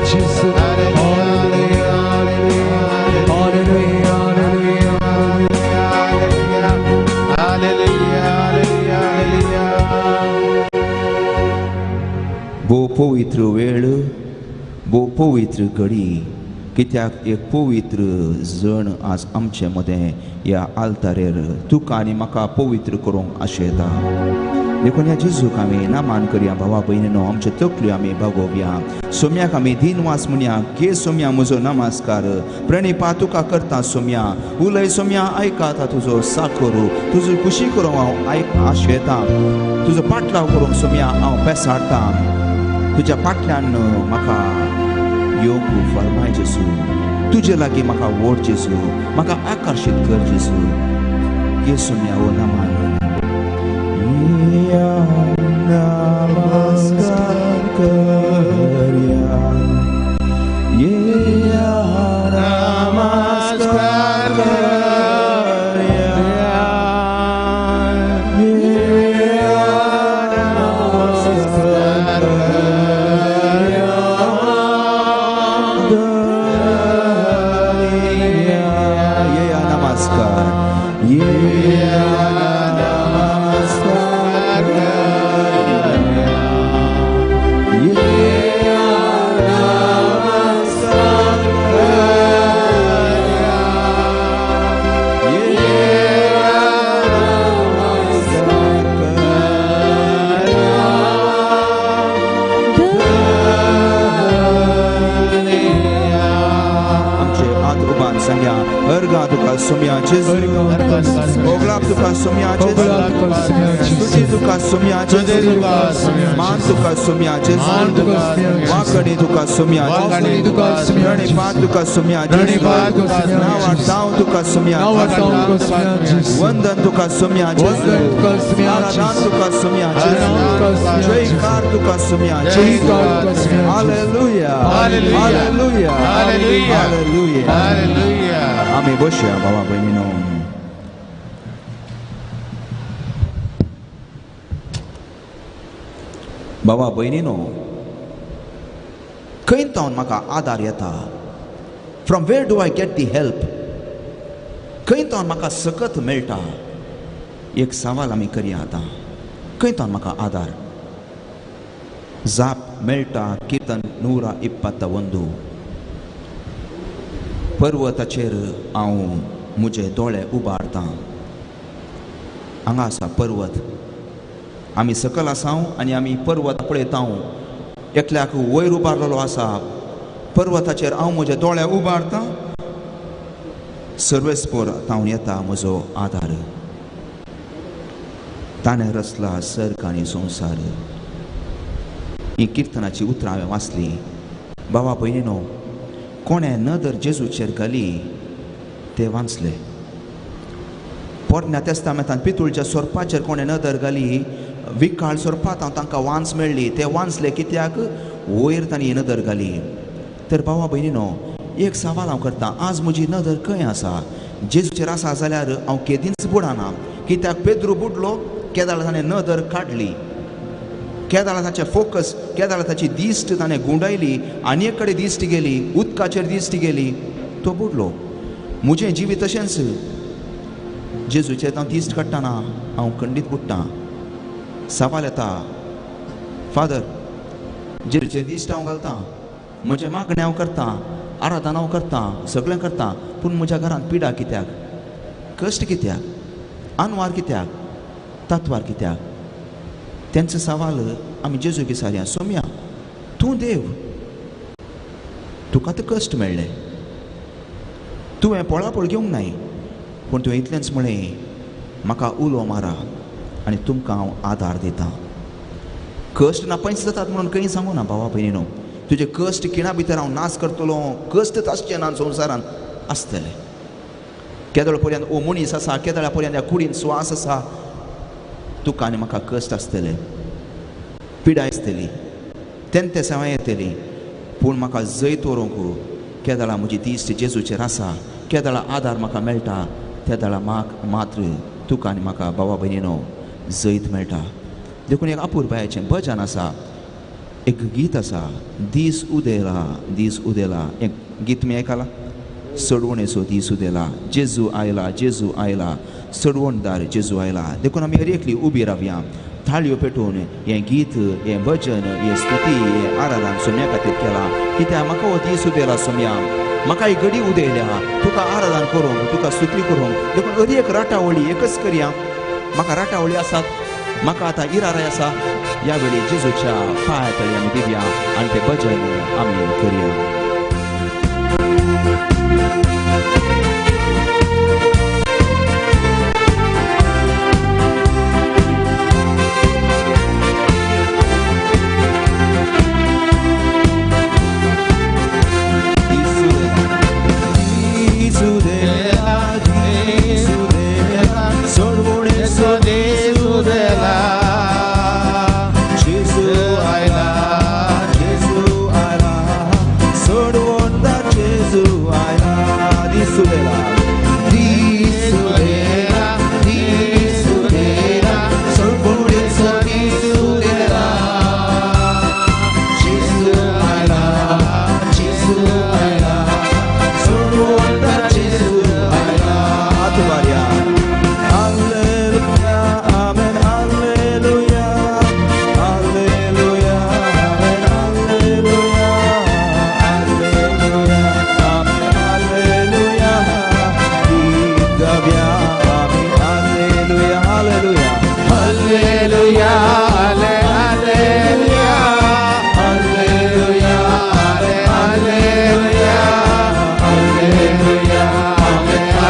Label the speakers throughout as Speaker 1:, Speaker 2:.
Speaker 1: Jesu. Hallelujah, hallelujah, hallelujah,
Speaker 2: hallelujah, hallelujah.
Speaker 3: भोव पवित्र वेळ, भोव पवित्र घडी, कित्याक एक पवित्र जण आज आमचे मदें ह्या आल्तारेर तुका आनी म्हाका पवित्र करूंक आशेता. देखून ह्या जेजूक आमी नामान करया. भावा भयणीनो, आमच्यो तकल्यो आमी बागोवया. सोम्याक आमी दिनवास म्हणया. घे सोम्या म्हजो नमस्कार, प्रणिपा तुका करता सोम्या. उलय सोम्या, आयकता तुजो साकरू, तुजो खुशी करूंक हांव आयक आशेता. तुजो पाटलाव करूंक सोम्या हांव पेसाडटा. तुज्या फाटल्यान म्हाका येवंक फर्माय जेजू, तुजे लागीं म्हाका वोड जेजू, म्हाका आकर्शीत कर जेजू. घे सोम्या हो नमान.
Speaker 2: नमस्कार करया, नमस्कार करया, नमस्कार करया,
Speaker 3: नमस्कार,
Speaker 2: नमस्कार करया, नमस्कार करया, नमस्कार करया.
Speaker 3: आमचे हात उबान सांग्या. अर्गा तुका सोम्या जेजू, ओगलाप तुका सोम्या जेजू, तुजी तुका सोम्या जेजू, मान तुका सोम्या जेजू, वाकणी तुका सोम्या जेजू, प्रणिपात तुका सोम्या जेजू, नावाटाव तुका सोम्या जेजू, वंदन तुका सोम्या जेजू, आराधन तुका सोम्या जेजू, जयकार तुका सोम्या जेजू. Hallelujah, hallelujah, hallelujah. आमी बसया भावा भयणीनो. बाबा भयणीनो, खंय तावन म्हाका आदार येता? From where do I get the help? खंय तावन म्हाका सकत मेळटा? एक सवाल आमी करया आतां. खंय तावन म्हाका आदार जाप मेळटा? किर्तन 121. पर्वताचेर हांव म्हजे दोळे उबारतां. हांगा आसा पर्वत, आमी सकल आसाव आनी आमी पर्वत पळयताव. एकल्याक वयर उबारलेलो आसा. पर्वताचेर हांव म्हजे दोळे उबारतां, सर्वेस्पोर तावन येता म्हजो आदार. ताणें रचला सर्ग आनी संवसार. ही किर्तनाची उतरां हांवें वाचलीं. बाबा भयणीनो, कोणें नदर जेजूचेर घाली ते वाचले. पोरण्या तेस्तामेंतान पितूळच्या सोरपाचेर कोणें नदर घाली, विकाळ सोरपात हांव तांकां वांच मेळ्ळी. ते वांचले कित्याक? वयर तांणी नदर घाली. तर भावा भयणीनो, एक सवाल हांव करतां, आज म्हजी नदर खंय आसा? जेजूचेर आसा जाल्यार हांव केदींच बुडना. कित्याक पेद्रू बुडलो केदाळ ताणें नदर काडली, केदाळा ताचें फोकस, केदाळा ताची दिश्ट ताणें गुंडायली आनी एक कडेन दिश्ट गेली, उदकाचेर दिश्ट गेली, तो बुडलो. म्हजें जिवीत तशेंच, जेजूचेर हांव दिश्ट काडटना हांव खंडीत बुडटा. सवाल येता, फादर जेजूचेर दिश्ट हांव घालतां, म्हजें मागणें हांव करतां, आराधना हांव करतां, सगळें करतां, पूण म्हज्या घरांत पिडा कित्याक, कश्ट कित्याक, आनवार कित्याक, तत्वार कित्याक? तेंचो सवाल आमी जेजू विचारया. सोम्या, तूं देव, तुका तर कश्ट मेळ्ळे, तुवें पोळापोळ घेवंक नाय, पूण तुवें इतलेंच म्हळें, म्हाका उलो मारा आनी तुमकां हांव आदार दितां. कश्ट ना पैंच जातात म्हणून खंय सांगू ना भावा भयणीनो. तुजे कश्ट खिणा भितर हांव नाश करतलो, कश्टच आसचें ना संवसारान आसतलें. केदळ पर्यंत ओ मनीस आसा, केदळा पर्यंत ह्या कुडीन स्वास आसा, तुका आनी म्हाका कश्ट आसतले, पिडा आसतली, तें सेवा येतली, पूण म्हाका जैत व्हरूंक केदळा म्हजी दिश्ट जेजूचेर आसा, केदळा आदार म्हाका मेळटा, तेदळा म्हाक मात्र तुका आनी म्हाका भावा भयणीनो जैत मेळटा. देखून एक अपुरबायेचें भजन आसा. एक गीत आसा, दीस उदेला दीस उदेला. एक गीत तुमी आयकलां? सोडवणेचो दीस उदेला, जेजू आयला जेजू आयला, सोडवणदार जेजू आयला. देखून आमी हर एकली उबी रावया, थाळयो पेटोवन हें गीत, हें भजन, हें स्तुती, हें आराधन सोम्या खातीर केलां. कित्याक म्हाका हो दीस उदेला सोम्या, म्हाका ही घडी उदयल्या तुका आराधन करूंक, तुका स्तुती करूंक. देखून हर एक राटावळी एकच करया. म्हाका राटावळी आसात, म्हाका आतां इराराय आसा, ह्या वेळी जेजूच्या पांया तळी आमी दिवया आनी तें भजन आमी करया.
Speaker 2: Hallelujah,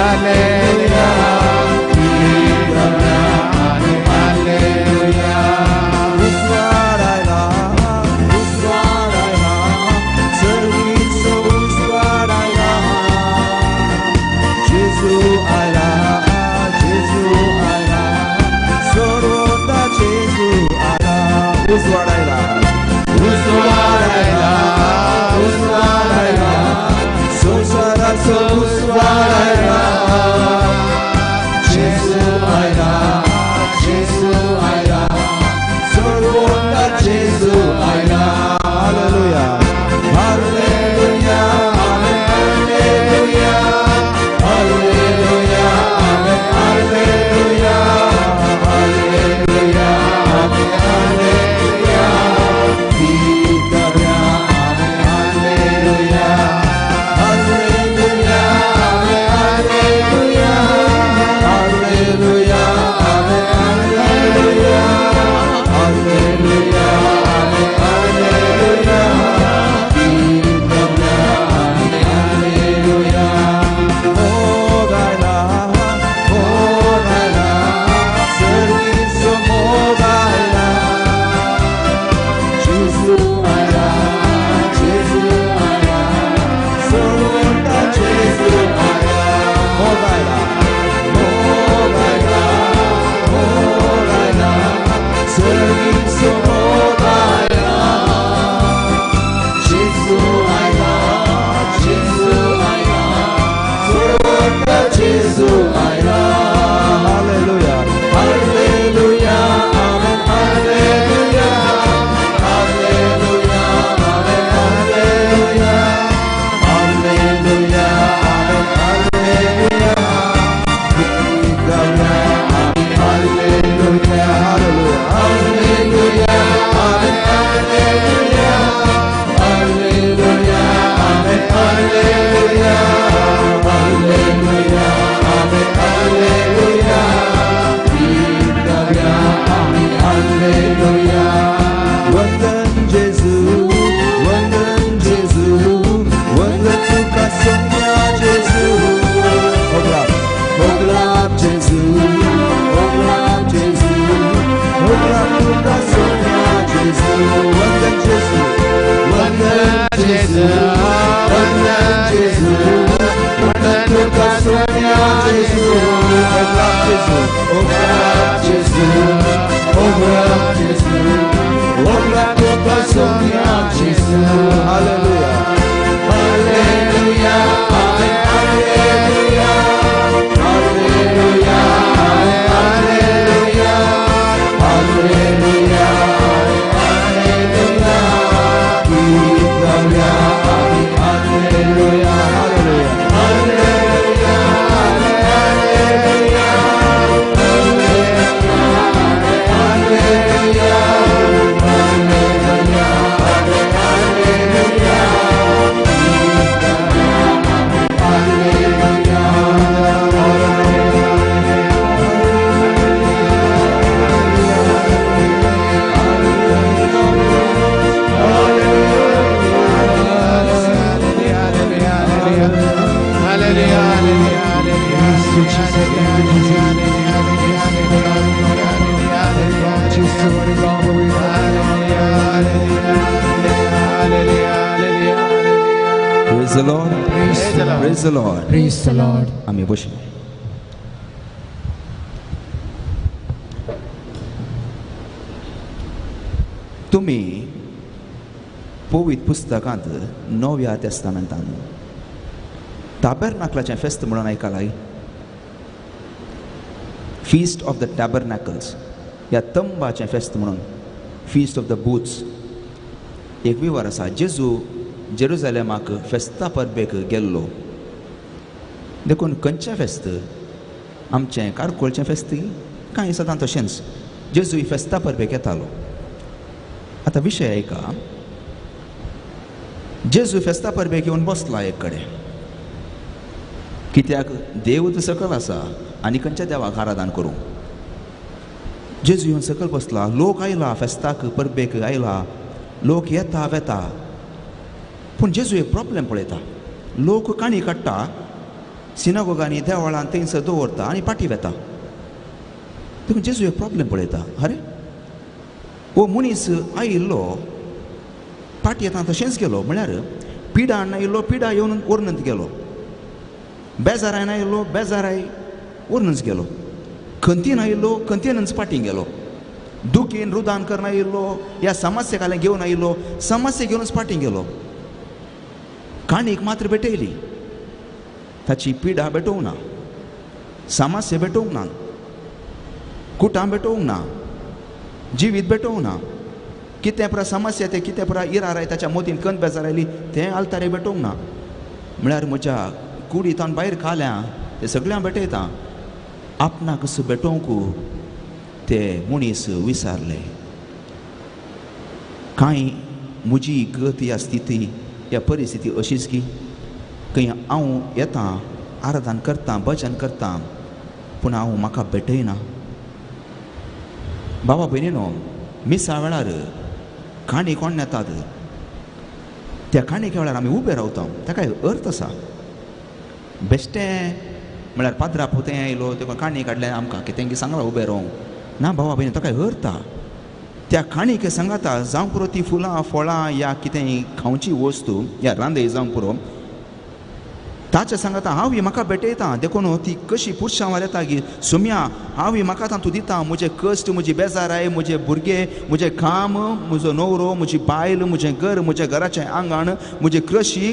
Speaker 2: hallelujah, hallelujah, hallelujah.
Speaker 3: Praise the Lord. Praise the Lord.
Speaker 1: Praise the Lord.
Speaker 3: आमी बशी. तुमी पवित्र पुस्तकांत नव्या तेस्तामेंतान ताबेरनाकलाचें फेस्त म्हणून आयकलाय. फीस्ट ऑफ the टॅबरनॅकल्स ह्या तंबाचें फेस्त म्हणून, फीस्ट ऑफ the booths. एक विवर आसा, जेजू जेरुजालेमाक फेस्ता परबेक गेल्लो. देखून खंयचें फेस्त, आमचें कारकोळचें फेस्त कांय सदां तशेंच जेजू फेस्ता परबेक येतालो. आतां विशय आयका, जेजू फेस्ता परबेक येवन बसला एक कडेन, कित्याक देव तर सकल आसा आनी खंयच्या देवाक आराधन करूं. जेजू येवन सकल बसला, लोक आयला फेस्ताक परबेक आयला, लोक येता वेता. पूण जेजू एक प्रॉब्लेम पळयता, लोक काणी काडटा सिनागोगांनी देवळान थंयसर दवरता आनी पाटी वेता. देखून जेजू एक प्रॉब्लेम पळयता, अरे हो मनीस आयिल्लो पाटी येता तशेंच गेलो, म्हळ्यार पिडा आयिल्लो पिडा येवन व्हरून गेलो, बेजारायन आयिल्लो बेजाराय व्हरूनच गेलो, खंतीन आयिल्लो खंतीनच पाटी गेलो, दुखीन रुदान करून आयिल्लो ह्या समस्या घालें घेवन आयिल्लो समस्या घेवनच पाटी गेलो. काणीक मात्र भेटयली, ताची पिडा भेटोवंक ना, समस्या भेटोवंक ना, कुटां भेटोवंक ना, जिवीत भेटोवंक ना, कितें पुरा समस्या तें कितें पुरा इरार ताच्या मोतीन कंत बेजार आयली तें आल्तारे भेटोवंक ना. म्हळ्यार म्हज्या कुडींत भायर खाल्या तें सगळ्यां भेटयता, आपणाक भेटोवंक ते मनीस विसारले. कांय म्हजी गत या स्थिती या परिस्थिती अशीच की खंय हांव येता आराधन करता भजन करता पूण हांव म्हाका भेटयना. बाबा भयणीनो, मिसा वेळार काणी कोण येतात त्या काणयेच्या वेळार आमी उबे रावता, ताका एक अर्थ आसा. बेश्टें म्हळ्यार पाद्रा पोतें आयलो तेका काणी काडलें आमकां कितें सांगलां उबें रावंक ना. बाबा भयणी, ताका अर्थ आसा. त्या काणयेक सांगाता जावं पुरो ती फुलां फळां या कितें खावची वस्तू या रांदय जावं पुरो, ताच्या सांगाता हांव ही म्हाका भेटयता. देखून ती कशी पुरशांवार येता की सुम्या हांव ही म्हाका तातूं दिता, म्हजे कश्ट म्हजी बेजाराय म्हजे भुरगे म्हजें काम म्हजो नवरो म्हजी बायल म्हजें घर म्हज्या घराचें आंगण म्हजी कृशी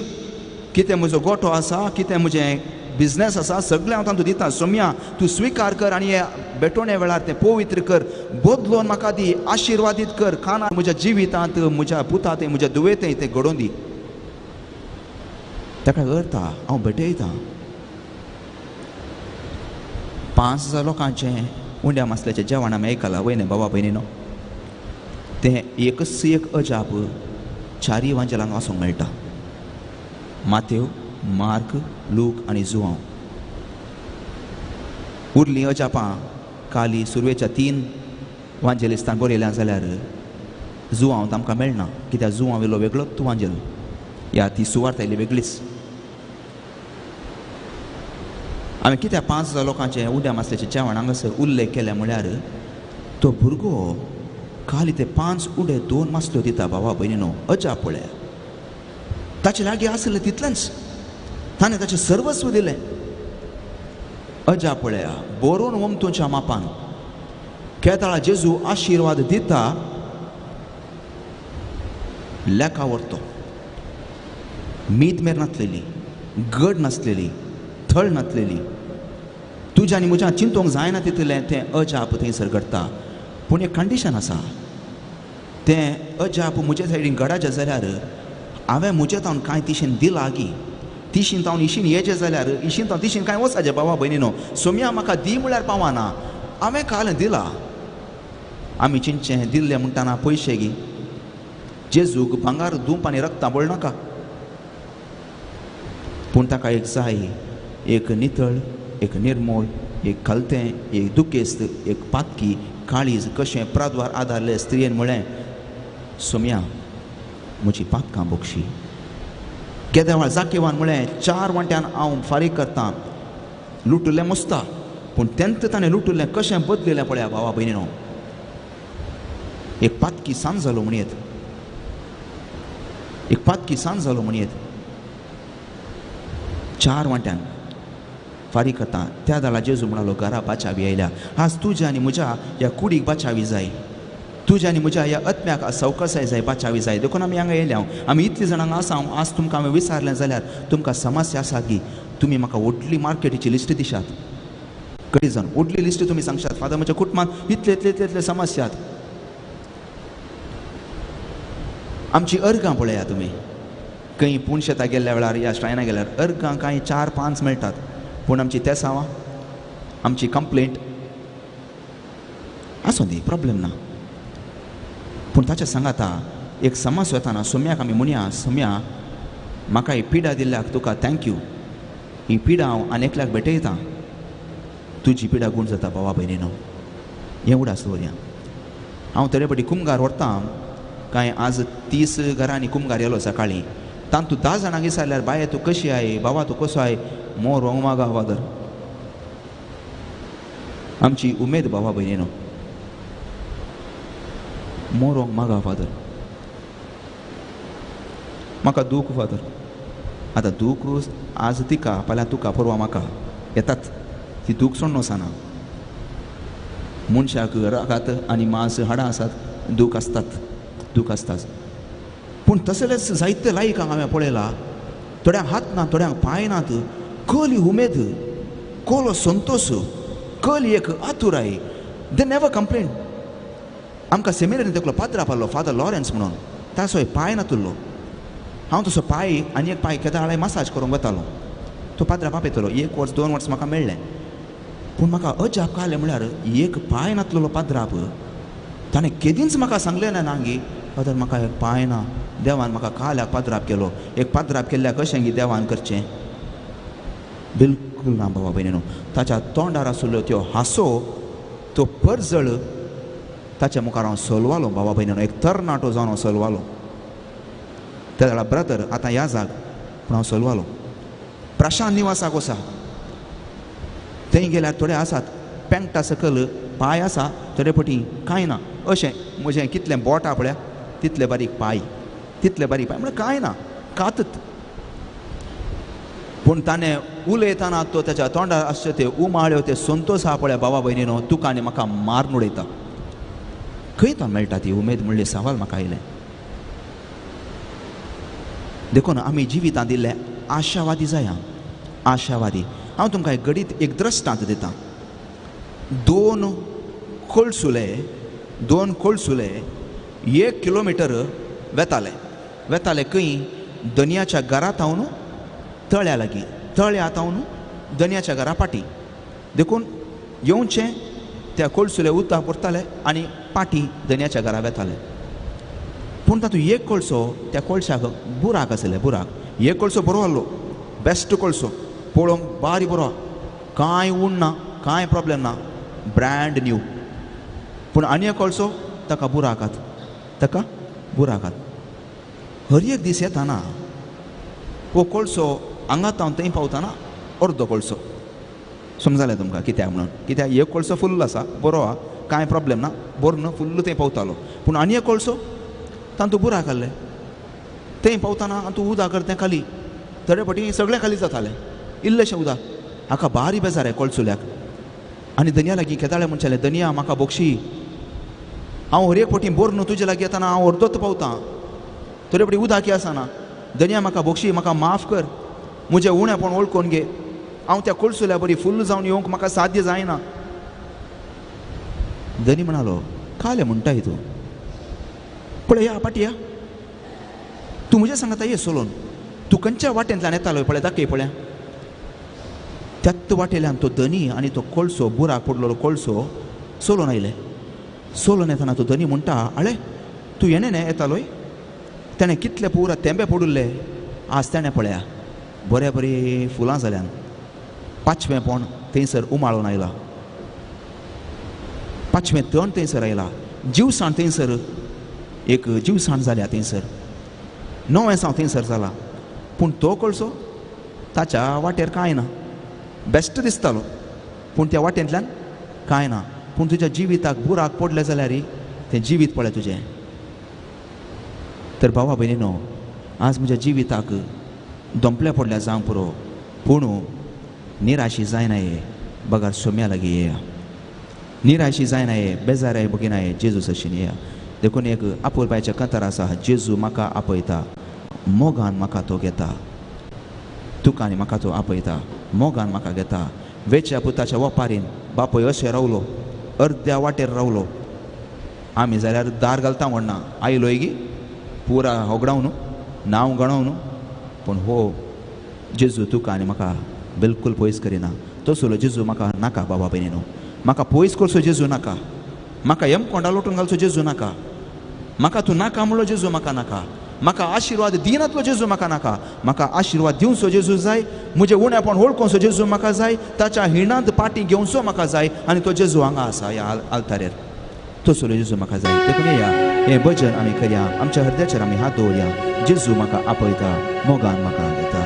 Speaker 3: कितें म्हजो गोठो आसा कितें म्हजें बिजनेस आसा सगळें हांव तातूं दिता. सोम्या तूं स्विकार कर आनी हे भेटवणे वेळार तें पवित्र कर, बदलोन म्हाका दी, आशिर्वादीत कर, खाना म्हज्या जिवितांत म्हज्या पुतांत म्हज्या दुवेंत तें घडोवन दी. ताका अर्थ हांव भेटयता. 5000 लोकांचें उंड्या मासल्याचें जेवण आमी आयकलां वय न्ही बाबा भयणीनो, तें एकच एक अजाप चारीय वांजेलांक वाचूंक मेळटा, मातेव, मार्क, लूक आनी जुआंव. उरलीं अजापां काली सुरवेच्या 3 वांजेलिस्तान बरयल्या जाल्यार जुआंव आमकां मेळना, कित्याक जुआंव येयलो वेगळोच तूं वांजेल या ती सुवार्थ आयली वेगळीच. हांवें कित्याक 5000 लोकांचें उड्या मासल्याचें जेवण हांगासर उल्लेख केलें म्हळ्यार तो भुरगो खाली ते 5 उडे 2 मासल्यो दिता. बाबा भयणीनो, अजाप पळया, ताचे लागीं आसलें तितलेंच ताणें ताचें सर्वस्व दिलें. अजाप पळया, बरोवन वमतूच्या मापान केताळा जेजू आशिर्वाद दिता, लेखा व्हरतो, मीत मेर नासलेली, गड नासलेली, थळ नासलेली, तुज्या आनी म्हज्या चिंतूंक जायना तितलें तें अजाप थंयसर घडटा. पूण एक कंडिशन आसा, तें अजाप म्हजे सायडीन घडाचें जाल्यार हांवें म्हजें तावन कांय तिशेन दिलां गी, तिशीन तावन इशीन येचें जाल्यार इशीन तावन तिशीन कांय वचाचें. बाबा भयणीनो, सोम्या म्हाका दी म्हळ्यार पावना, हांवें काल दिलां. आमी चिंतचें दिल्लें म्हणटाना पयशे गी, जेजूक भांगार दुंप आनी रक्तां बळनाका, पूण ताका एक जाय, एक नितळ, एक निर्मोल, एक खालतें, एक दुखेस्त, एक पातकी काळीज. कशें प्राद्वार आदारले स्त्रियेन म्हळें, सोम्या म्हजी पातकां बोगशी. केदेवाळ जाकेवान म्हळें, 4 वांट्यान हांव फारीक करतां, लुटुल्लें मोसता. पूण तेंत ताणें लुटुल्लें कशें बदलिलें पळया भावा भयणीनो, एक पातकी सांज जालो म्हणयेत, एक पातकी सांज जालो म्हणयेत. 4 वांट्यान फारीक करता. त्या दाळा जेजू म्हणालो घरा बाचावी आयल्या. आज तुज्या आनी म्हज्या ह्या कुडीक बाचावी जाय, तुज्या आनी म्हज्या ह्या आत्म्याक सवकसाय जाय, बाचावी जाय. देखून आमी हांगा येयल्या. आमी इतली जाणां आसा. आज तुमकां हांवें विचारलें जाल्यार तुमकां समस्या आसात की तुमी म्हाका व्हडली मार्केटीची लिस्ट दिशात. कडी जावन व्हडली लिस्ट तुमी सांगशात, फादर म्हज्या कुटुंबांत इतले इतले इतले इतले समस्यात. आमची अर्गां पळया तुमी, खंय पुणशेता गेल्ल्या वेळार या श्रायना गेल्यार अर्गां कांय 4-5 मेळटात, पूण आमची तेसांवां, आमची कंप्लेंट आसूं दी, प्रॉब्लेम ना. पूण ताच्या सांगाता एक समज वतना सोम्याक आमी म्हणया, सोम्या म्हाका ही पिडा दिल्ल्याक तुका thank you, ही पिडा हांव आनी एकल्याक भेटयतां, तुजी पिडा गूण जाता भावा भयणीनो. हें उडास दवरया. हांव तरे पटी कुमगार व्हरता, कांय आज 30 घरांनी कुमगार येलो सकाळीं, तांतू 10 जाणांक विचारल्यार बाये तूं कशी I, बाबा तूं कसो I, मोर मागा फादर. आमची उमेद भावा भयणीनो, मोरोंक मागा फादर, म्हाका दूख फादर. आतां दूख आज तिका, फाल्यां तुका, परवां म्हाका येतात, ती दूख सोडून वचना. मनशाक रागात आनी मांस हाडां आसात, दूख आसतात, दूख आसतात. पूण तसलेच जायते लायकांक हांवें पळयला, थोड्यांक हात ना, थोड्यांक पांय नात, कली उमेद, कोलो संतोश, कली एक आतुराय, they never complain. आमकां सेमिनरीन एकलो पाद्रा पावलो, फादर लॉरेन्स म्हणून, ताचो पांय नातुल्लो. हांव तसो पांय आनी एक पांय केदाळाय मसाज करूंक वतालो, तो पाद्रा पापयतलो. 1 वर्स 2 वर्स म्हाका मेळ्ळें, पूण म्हाका अजाप काडलें म्हळ्यार एक पांय नातलेलो पाद्राप ताणें केदींच म्हाका सांगलें ना गी फादर म्हाका एक पांय ना, देवान म्हाका काल्याक पाद्राप केलो, एक पाद्राप केल्ल्याक कशें गी देवान करचें? बिलकूल ना बाबा भयणीनो. ताच्या तोंडार आशिल्ल्यो त्यो हांसो, तो परजळ ताच्या मुखार हांव सलवालो बाबा भयणीनो, एक तरणाटो जावन हांव सलवालो. त्या जाल्यार ब्रदर आतां ह्या जाग, पूण हांव सलवालो. प्रशांत निवासाक वसा, थंय गेल्यार थोडे आसात पेंगटा सकल पांय आसा, थोडे पटी कांय ना, अशें म्हजें कितलें बोट पळया तितले बारीक पांय, तितले बारीक पांय, म्हळ्यार कांय ना, कातत. पूण ताणें उलयतना तो ताच्या तोंडार आसचे ते उमाळ्यो, ते संतोश आहा पळया बाबा भयणीनो, तुका आनी म्हाका मारून उडयता. खंय तो मेळटा ती उमेद म्हणली सवाल म्हाका आयलें. देखून आमी जिवितांत दिल्ले आशावादी जाया, आशावादी. हांव तुमकां एक घडीत एक द्रश्टांत दितां. 2 कोळसुले, 2 कोळसुले 1 किलोमिटर वेताले, वेताले खंय? दनयाच्या घरा थावन तळ्या लागीं, तळ्या थावन दनयाच्या घरा पाटी. देखून येवचें त्या कोळसुले उदक पुरताले आनी पाटी दनयाच्या घरा वेताले. पूण तातूंत एक कोळसो, त्या कोळशाक बुराक आसले, बुराक. एक कोळसो बरो आहलो, बेस्ट कोळसो, पळोवंक बारी बरो, कांय उण ना, कांय प्रॉब्लेम ना, ब्रँड न्यू. पूण आनी एक कोळसो ताका बुराकात, ताका बुराकात. हर एक दीस येताना हो कोळसो हांगा तावन थंय पावताना अर्दो कोळसो. समजलें तुमकां कित्याक म्हणून? कित्याक एक कोळसो फुल्ल आसा, बरो आहा, कांय प्रॉब्लेम ना, बरो फुल्ल थंय पावतालो. पूण आनी एक कोळसो तांतू बुराक आहले, थंय पावताना तूं उदक कर तें खाली, थोडे फावटी सगळें खाली जातालें, इल्लेशें उदक. हाका बारी बेजार आहे कोळसुल्याक. आनी दनया लागीं केदाळे म्हणचेलें, दनया म्हाका बोक्षी, हांव हर एक फावटी बोर न्हू तुजे लागीं येताना हांव अर्दोच पावतां, थोडे फावटी उदक आसना, दनया म्हाका बोक्षी, म्हाका माफ कर, म्हजें उणेपण वळखून घे, हांव त्या कोळसुल्या बरी फुल्ल जावन येवंक म्हाका साध्य जायना. दनी म्हणालो, कालें म्हणटाय तूं, पळय या पाटया, तूं म्हज्या सांगता ये सोलोन, तूं खंयच्या वाटेंतल्यान येतालो पळय, दाखय पळया. त्याच वाटेल्यान तो धनी आनी तो कोळसो, बुराक पडलेलो कोळसो सोलोन आयले. सोलोन येताना तो धनी म्हणटा, आळे तूं येणे न्ही येतालोय, तेणें कितले पुरा तेंबे पडुल्ले, आज तेणें पळया बरे बरी फुलां जाल्यान, पांचवें पण थंयसर उमाळून आयला, पांचवें तण थंयसर आयला, जिवसाण थंयसर एक जिवसाण जाल्या थंयसर, णवें साव थंयसर जाला. पूण तो कोळसो ताच्या वाटेर कांय ना, बेस्ट दिसतालो, पूण त्या वाटेंतल्यान कांय ना. पूण तुज्या जिविताक बुराक पडले जाल्यार तें जिवीत पळय तुजें. तर भावा भयणीनो, आज म्हज्या जिविताक दोंपले पडल्या जावंक पुरो, पूण निराशी जायना ये बगर सोम्या लागीं येया, निराशी जायना ये, बेजाराय बगिना ये, जेजू सशीन येया. देखून एक आपुलपायचें कंतर आसा, जेजू म्हाका आपयता, मोगान म्हाका तो घेता. तुका आनी म्हाका तो आपयता, मोगान म्हाका घेता. वेच्या पुताच्या वपारीन बापूय अशें रावलो, अर्द्या वाटेर रावलो. आमी जाल्यार दार घालता म्हणना, आयलोय गी पुरा होगडावन नांव गणोवन, पूण हो जेजू तुका आनी म्हाका बिलकूल पयस करिना. तसलो जेजू म्हाका नाका बाबा भयणीनो, म्हाका पयस करचो जेजू नाका, म्हाका यमकोंडा लोटून घालचो जेजू नाका, म्हाका तूं नाका म्हणलो जेजू म्हाका नाका, म्हाका आशिर्वाद दिनातलो जेजू म्हाका नाका, म्हाका आशिर्वाद दिवचो जेजू जाय, म्हजें उणेपण वळखोवचो जेजू म्हाका जाय, ताच्या हिणांत पाटी घेवचो म्हाका जाय. आनी तो जेजू हांगा आसा ह्या आल्तारेर, तसलो जेजू म्हाका जाय. देखून येया हें भजन आमी करया, आमच्या हृदयाचेर आमी हात दवरया. जेजू म्हाका आपयता, मोगान म्हाका घेता.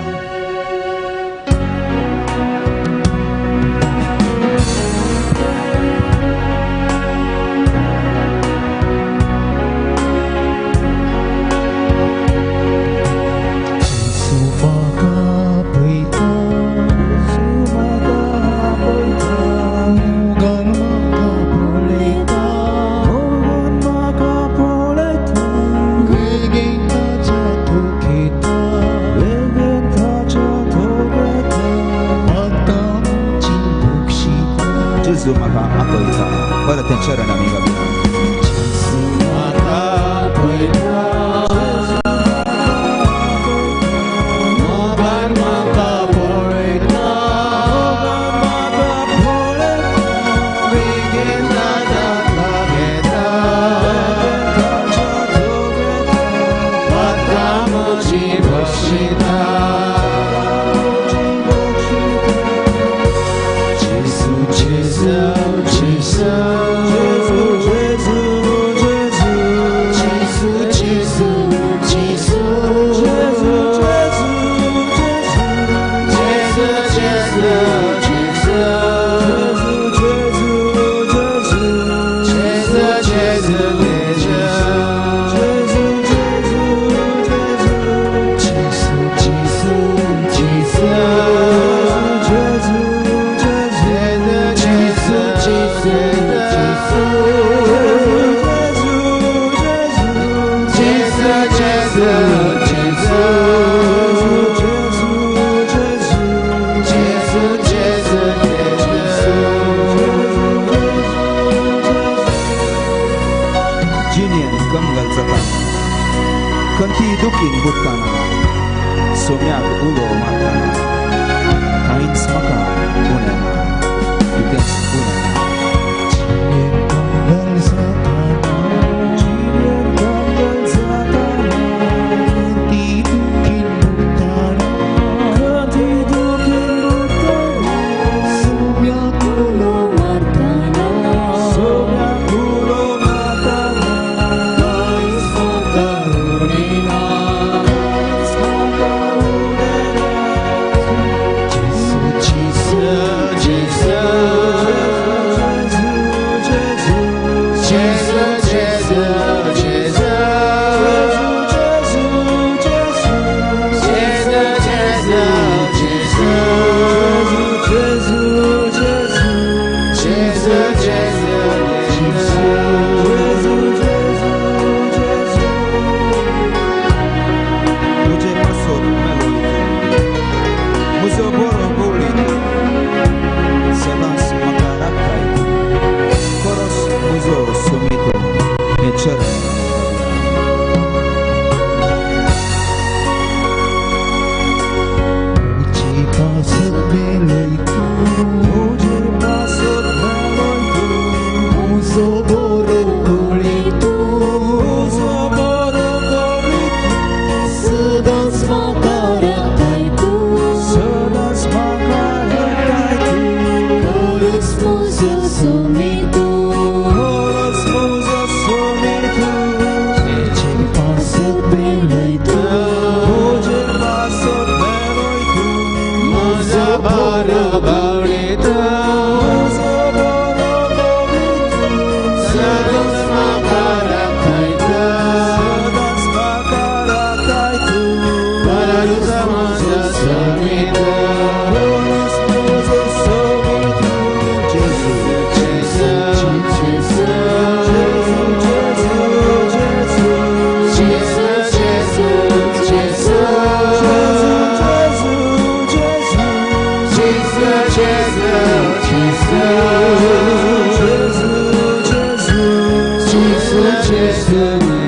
Speaker 1: Gesù,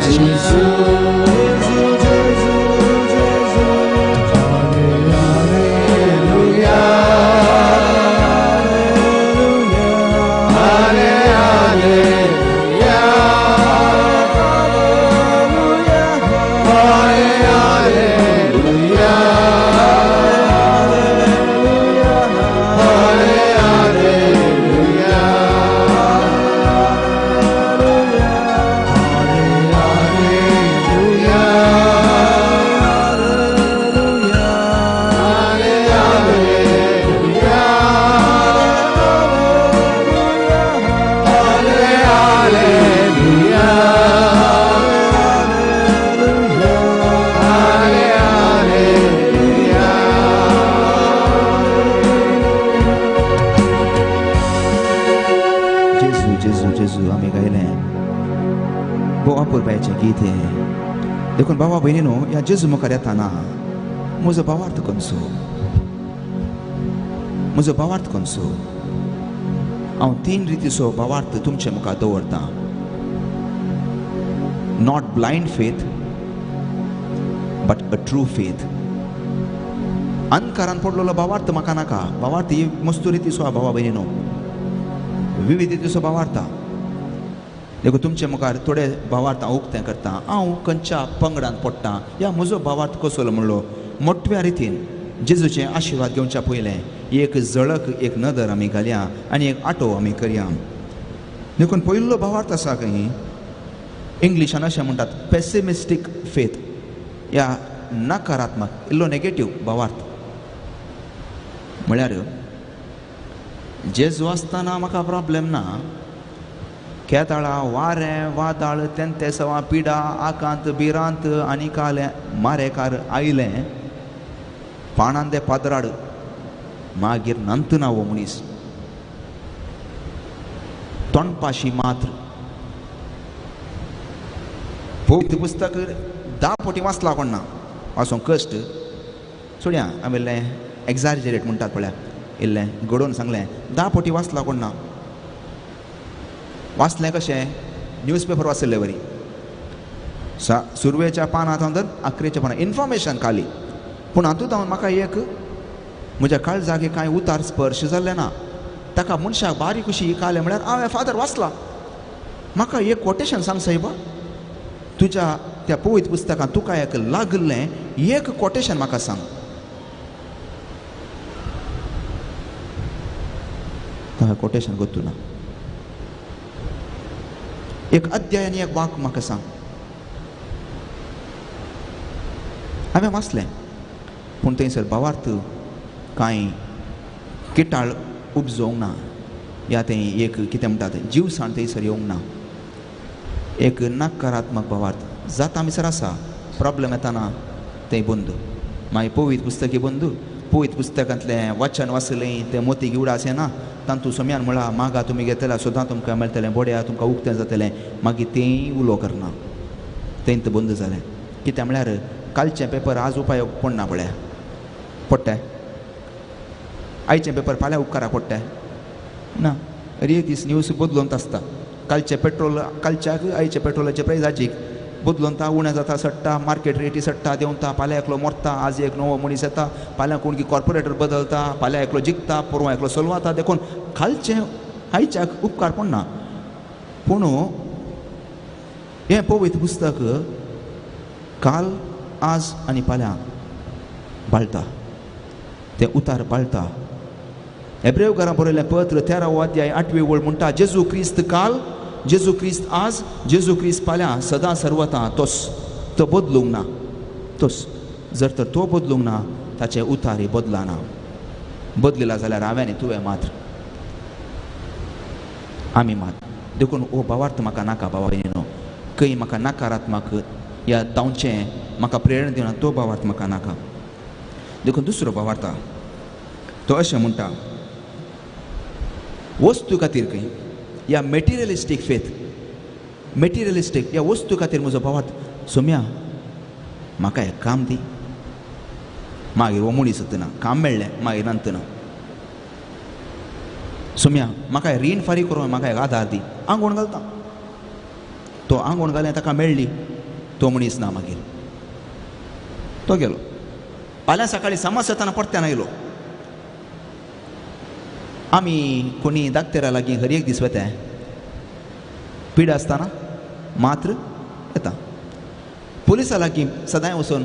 Speaker 1: Gesù, Gesù, Gesù. Alleluia, alleluia, alleluia,
Speaker 3: गीत देखून बाबा भयणीनो ह्या जेजू मुखार येताना म्हजो भावार्थ कोनसो, म्हजो भावार्थ कोनसो. हांव तीन रितीचो भावार्थ तुमचे मुखार दवरतां. Not blind faith but a true faith. अंधकारान पडलेलो भावार्थ म्हाका नाका. भावार्थ ही मस्तू रितीचो आहा बाबा भयणीनो, विविध रितीचो भावार्थ. देखून तुमचे मुखार थोडे भावार्थ हांव उक्तें करता. हांव खंयच्या पंगडान पडटा या म्हजो भावार्थ कसलो म्हणलो मोटव्या रितीन जेजूचे आशिर्वाद घेवच्या पयलें एक झळक, एक नदर आमी घालया आनी एक आटो आमी करया. देखून पयलो भावार्थ आसा खंय इंग्लिशान अशें म्हणटात पेसिमिस्टीक फेथ या नकारात्मक, इल्लो नेगेटीव भावार्थ. म्हळ्यार जेजू आसतना म्हाका प्रॉब्लेम ना, केताळा वारें वादाळ तेंतेसवां पिडा आकांत भिरांत आनी कालें मारेकार आयलें पाणान ते पादराड मागीर नंतना हो मनीस तोंडपाशी मात्र. पवित्र पुस्तक 10 पटी वाचला कोण ना, वाचोंक कश्ट सोडया हांवें इल्लें एक्झाजरेट म्हणटात पळया, इल्लें घडोवन सांगलें. 10 पटी वाचला कोण ना. वाचलें कशें न्यूज पेपर वाचिल्ले वरी, सुरवेच्या पानांत हांव तर आखरेच्या पानां इन्फॉर्मेशन खाली. पूण हातूंत हांव म्हाका एक म्हज्या काळजाक कांय उतार स्पर्श जाल्लें ना. ताका मनशाक बारीक अशी कालें म्हळ्यार हांवें फादर वाचला, म्हाका एक कोटेशन सांग सायबा, तुज्या त्या पवित्र पुस्तकांत तुका एक लागलें एक कोटेशन म्हाका सांग. ताका कोटेशन गोत्तू ना, एक अध्याय आनी एक वाक म्हाका सांग. हांवें वाचलें पूण थंयसर भावार्थ कांय किटाळ उपजोवंक ना या तें एक कितें म्हणटा तें जीवसाण थंयसर येवंक ना. एक नकारात्मक भावार्थ जाता आमी सर आसा, प्रॉब्लेम येताना तें बंद, मागीर पवित्र पुस्तकी बंद. पवित्र पुस्तकांतलें वाचन वाचलें तें मोती गिवडा अशें ना, तांतू सोम्यान म्हळां मागा तुमी घेतल्या सुद्दां तुमकां मेळटलें, बोड्या तुमकां उक्तें जातलें. मागीर तेंय उलो करना, तेंत बंद जालें. कित्याक म्हळ्यार कालचें पेपर आज उपाय पडना पळया, पडटा आयचें पेपर फाल्यां उपकारा पडटा ना. एक दीस न्यूज बदलून आसता. कालचें पेट्रोल कालच्याक आयचें पेट्रोलाचें प्रायस आजीक बदलून उणें जाता, सट्टा मार्केट रेटी सट्टा देंवता, फाल्यां एकलो मरता, आज एक नवो मनीस येता, फाल्यां कोण की कॉर्पोरेटर बदलता, फाल्यां एकलो जिखता, पोरवां एकलो सोलवाता. देखून कालचें आयच्याक उपकार पडना. पूण हें पवित्र पुस्तक काल आज आनी फाल्यां बाळटा, तें उतार बाळटा. हेब्रेव घरां बरयलें पत्र 13वो अध्याय 8वी ओळ म्हणटा, जेजू क्रिस्त काल, जेजू क्रिस्त आज, जेजू क्रिस्त फाल्यां सदां सर्वता तोस, तो बदलूंक ना. तोस जर तर तो बदलूंक ना ताचे उतारी बदलना. बदलिला जाल्यार हांवें आनी तुवें मात्र, आमी मात. देखून हो भावार्थ म्हाका नाका बाबा भयणीनो, खंय म्हाका नकारात्मक या धांवचें म्हाका प्रेरणा दिना तो भावार्थ म्हाका नाका. देखून दुसरो भावार्थ तो अशें म्हणटा, वस्तू खातीर खंय या मेटिरियलिस्टीक फेथ, मेटिरियलिस्टीक या वस्तू खातीर म्हजो भावार्थ सोम्या म्हाका एक काम दी, मागीर हो मनीस ना काम मेळ्ळें मागीर नंतर सोम्या म्हाका रीण फारीक करूं, म्हाका एक आदार दी, आंगवण घालता. तो आंगवण घालें ताका मेळ्ळी, तो मनीस ना. मागीर तो गेलो. फाल्यां सकाळीं समाज येतना परत्यान आयलो. आमी कोणी दाक्तेरा लागीं हर एक दीस वता, पिड आसतना मात्र येता. पुलिसा लागीं सदांय वचून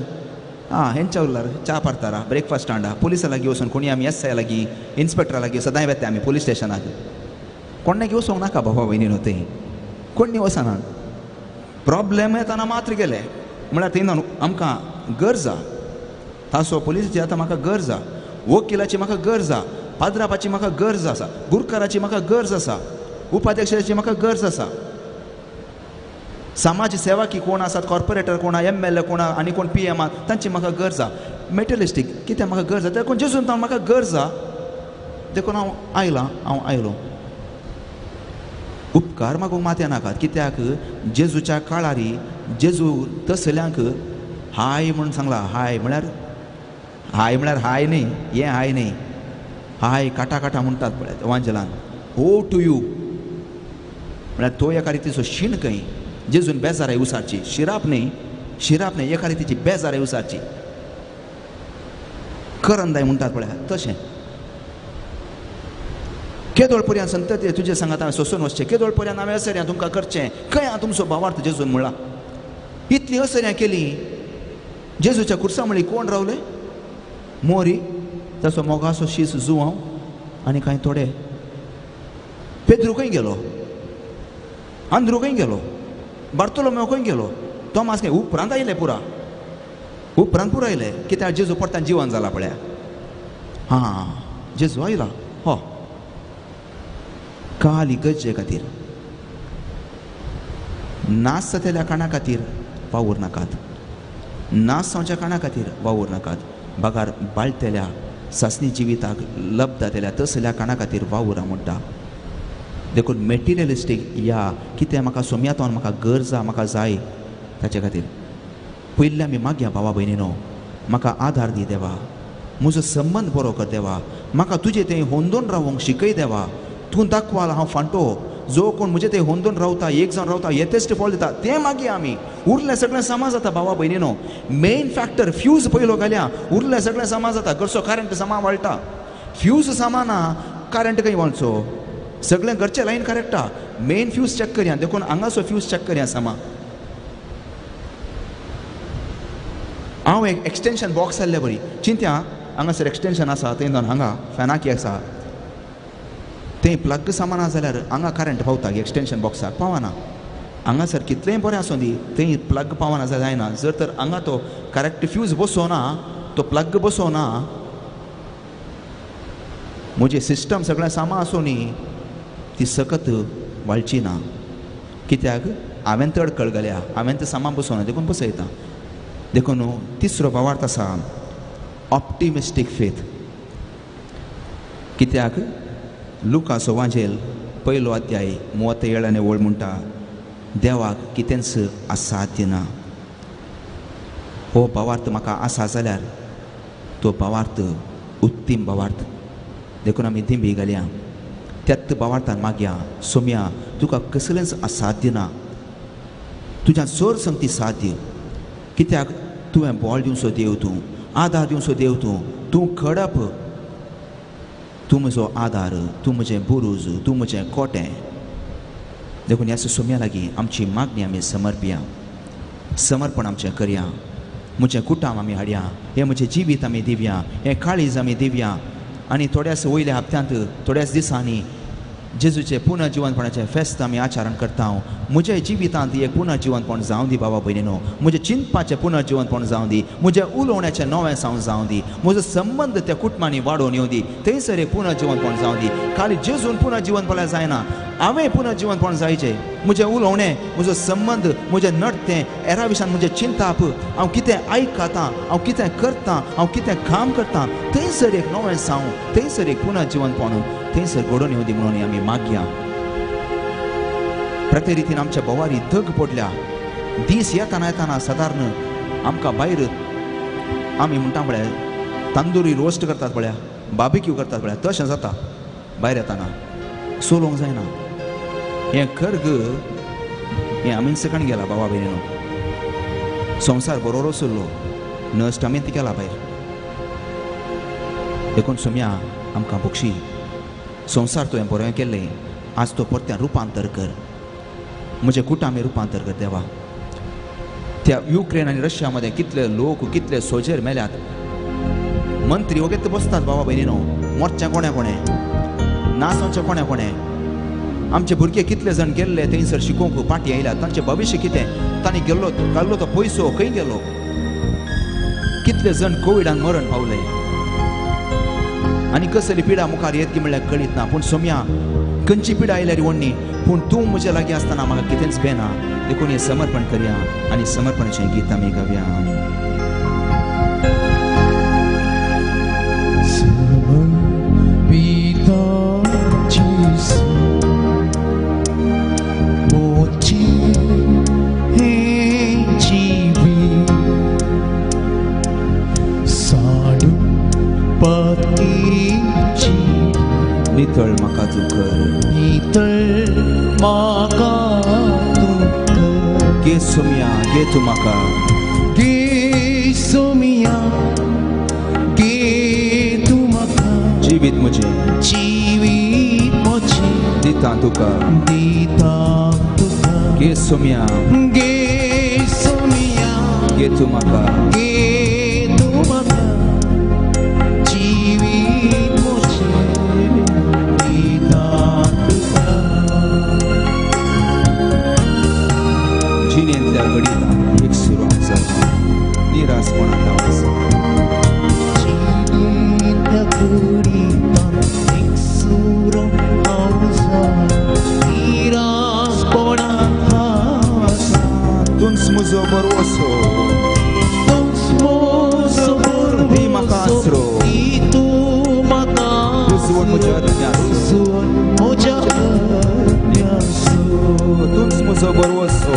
Speaker 3: आं हेंच्या उरलार च्या पारतारा ब्रेकफास्ट हांडा. पुलिसा लागीं वचून कोणी आमी एस I लागीं इन्स्पेक्टरा लागीं सदांय वता आमी पुलीस स्टेशनाक. कोणाक वचोंक नाका बाबा भयणी न्हू, थंय कोणी वचना. प्रॉब्लेम येतना मात्र गेले म्हळ्यार थंय आमकां गरज आसा. तासो पुलिसाची आतां म्हाका गरज आसा, वकिलाची म्हाका गरज आसा, पाद्रापाची म्हाका गरज आसा, गुरकाराची म्हाका गरज आसा, उपाध्यक्षाची म्हाका गरज आसा, समाज सेवकी कोण आसात, कॉर्पोरेटर कोण आसा, एम एल ए कोण आसा आनी कोण पी एम आसा, तांची म्हाका गरज आसा. मेटलिस्टीक कितें म्हाका गरज आसा, देखून जेजून हांव म्हाका गरज आसा, देखून हांव आयलां, हांव आयलो. उपकार मागूंक मात येनाकात, कित्याक जेजूच्या काळारी जेजू तसल्यांक हाय म्हणून सांगला. हाय म्हळ्यार हाय म्हळ्यार हाय न्ही, हें हाय न्ही, हाय काटा काटा म्हणटात पळय वांजेलान. ओ टू you म्हळ्यार तो एका रितीचो शीण खंय जेजून बेजाराय उसारची, शिराप न्ही, शिराप न्ही, एका रितीची बेजाराय उसारची करंदाय म्हणटात पळय तशें. केदोळ पर्यंत संतती तुजे सांगात हांवें सोसून वचचें, केदोळ पर्यंत हांवें असर्यां तुमकां करचें, खंय हांव तुमचो भावार्थ जेजून म्हणला. इतली असर्यां केली जेजूच्या कुर्सा म्हळी कोण रावले? मोरी, ताचो मोगाचो शीस जुवांव आनी कांय थोडे. पेद्रू खंय गेलो? आंद्रू खंय गेलो? बार्तोलोमेव खंय गेलो? तोमास खंय? उपरांत आयले पुरा, उपरांत पुरा आयले. कित्याक जेजू परतान जिवन जाला पळया. हां जेजू आयला हो काल इगर्जे खातीर, नास जातल्या काणा खातीर वावूर नाकात, नास जावच्या काणा खातीर वावूर नाकात, बगार बाळतेल्या सासणी जिविताक लब्ध जातल्या तसल्या काणा खातीर वावुरा म्हणटा. देखून मेटिरियलिस्टीक या कितें म्हाका सोम्यातोन म्हाका गरज आसा, म्हाका जाय, ताचे खातीर पयलीं आमी मागया भावा भयणीनो, म्हाका आदार दी देवा, म्हजो संबंद बरो कर देवा, म्हाका तुजें तें होंदोन रावोंक शिकय देवा. तूं दाखवाल हांव फांटो, जो कोण म्हजें तें होंदोन रावता, एक जावन रावता, येतेश्ट फळ दिता, तें मागीर आमी उरलें सगळें सामा जाता भावा भयणीनो. मेन फॅक्टर फ्यूज पयलो घाल्या, उरलें सगळें सामा जाता. घरचो करंट सामा वाळटा, फ्यूज सामा ना करंट खंय वळचो? सगळें घरचें लायन करेक्टा, मेन फ्यूज चॅक करया. देखून हांगासो फ्यूज चॅक करया सामा. हांव एक एक्सटेंशन बॉक्स आहले बरी चिंत्या, हांगासर एक्सटेंशन आसा, थंय हांगा फॅनाकी आसा, थंय प्लग सामान आसा जाल्यार हांगा करंट पावता, एक्सटेंशन बॉक्साक पावना. हांगासर कितलेंय बरें आसूं दी, थंय प्लग पावना जाल्यार जायना. जर तर हांगा तो करेक्ट फ्यूज बसोना, तो प्लग बसोना, म्हजें सिस्टम सगळें सामान आसूं न्ही, ती सकत वाळची ना. कित्याक हांवें तडकळ घाल्या, हांवें तें सामान बसोना, देखून बसयता. देखून तिसरो भावार्थ आसा ऑप्टिमिस्टीक फेथ. कित्याक लुकासो वांजेल पयलो अध्याय 37 आनी 8 म्हणटा, देवाक कितेंच असाध्य ना. हो भावार्थ म्हाका आसा जाल्यार तो भावार्थ उत्तीम भावार्थ. देखून आमी दिंबी घालया, त्याच भावार्थान मागया, सोम्या तुका कसलेंच असाध्य ना, तुज्या चड संगती साध्य. कित्याक तुवें बळ दिवचो देव, तूं आदार दिवचो देव, तूं तूं खडप, तूं म्हजो आदार, तूं म्हजें बुरूज, तूं म्हजें कोटें. देखून ह्या सोम्या लागीं आमची मागणी आमी समर्पया, समर्पण आमचें करया. म्हजें कुटाम आमी हाडया, हें म्हजें जिवीत आमी दिवया, हें काळीज आमी दिवया. आनी थोड्याच वयल्या हप्त्यांत, थोड्याच दिसांनी जेजूचें पुनर्जिवनपणाचें फेस्त आमी आचरण करता. म्हज्या जिवितांत एक पुनर्जिवनपण जावं दी बाबा भयणीनो, म्हजें चिंतपाचें पुनर्जिवनपण जावं दी, म्हजें उलोवण्याचें नवें सावन जावं दी, म्हजो संबंद त्या कुटुंबांनी वाडोवन येवं दी, थंयसर एक पुनर्जिवनपण जावं दी. खाली जेजून पुनर्जिवनपणां जायना, हांवें पुनर्जिवनपण जायचें. म्हजें उलोवणें, म्हजो संबंद, म्हजें नडतें, एरा विशान म्हजें चिंताप, हांव कितें आयकतां, हांव कितें करतां, हांव कितें काम करतां, थंयसर एक नवें सावन, थंयसर एक पुनर्जिवनपण थंयसर घडोवन येवं दी म्हणून आमी मागया. प्रत्येक रितीन आमच्या भोवारी धग पडल्या. दीस येताना येताना सादारण आमकां भायर आमी म्हणटा पळय तंदुरी रोस्ट करतात पळया, बार्बेक्यू करतात पळया, तशें जाता भायर येताना. सोलोंक जायना हें खर्ग. हें आमींसकाण गेला बाबा भयणीनो. संवसार बरोबर आसलो नश्ट आमी केला भायर. देखून सोम्या आमकां बक्षी संवसार तुवें बरें केल्लें आज तो परत्यान रुपांतर कर, म्हजें कुटामी रुपांतर कर देवा. त्या युक्रेन आनी रशिया मदें कितले लोक कितले सोजेर मेल्यात. मंत्री वगैरे बसतात बाबा भयणीनो, मोर्च्या कोण्या कोणें नासोवचें कोण्या कोणें. आमचे भुरगे कितले जाण गेल्ले थंयसर शिकोवंक पाटी आयल्या, तांचें भविश्य कितें, तांणी गेल्लो घाल्लो तो पयसो खंय गेलो. कितले जाण कोविडान मरण पावले आनी कसली पिडा मुखार येत की म्हणल्यार कळीत ना. पूण सोम्या खंयची पिडा आयल्यार वण्णी, पूण तूं म्हज्या लागीं आसतना म्हाका कितेंच बेना. देखून हें समर्पण करया आनी समर्पणाचें गीत आमी गावया. नितळ म्हाका तूं कर,
Speaker 1: नितळ म्हाका तूं कर.
Speaker 3: गे सोम्या गे तूं म्हाका,
Speaker 1: गे सोम्या गे तूं म्हाका.
Speaker 3: जिवीत म्हजें,
Speaker 1: जिवीत म्हजें
Speaker 3: दिता तुका,
Speaker 1: दिता तुका.
Speaker 3: गे सोम्या
Speaker 1: गे सोम्या
Speaker 3: गे तूं म्हाका,
Speaker 1: गे तूं म्हाका. जिवीत म्हजें दिता तुका.
Speaker 3: जिणेंतल्या घडितां एक सुरू आसा निरासपणांत हांव आसा.
Speaker 1: जिणेंतल्या घडितां एक सुरो हांव आसा निरासपणांत हांव आसा.
Speaker 3: तूंच म्हजो भरवंसो,
Speaker 1: तूंच म्हजो
Speaker 3: दी म्हाका आसरो,
Speaker 1: दी तूं म्हाका
Speaker 3: रुजवण म्हज्या हृदयांत,
Speaker 1: रुजवण म्हज्या हृदयांत.
Speaker 3: तूंच म्हजो भरवंसो,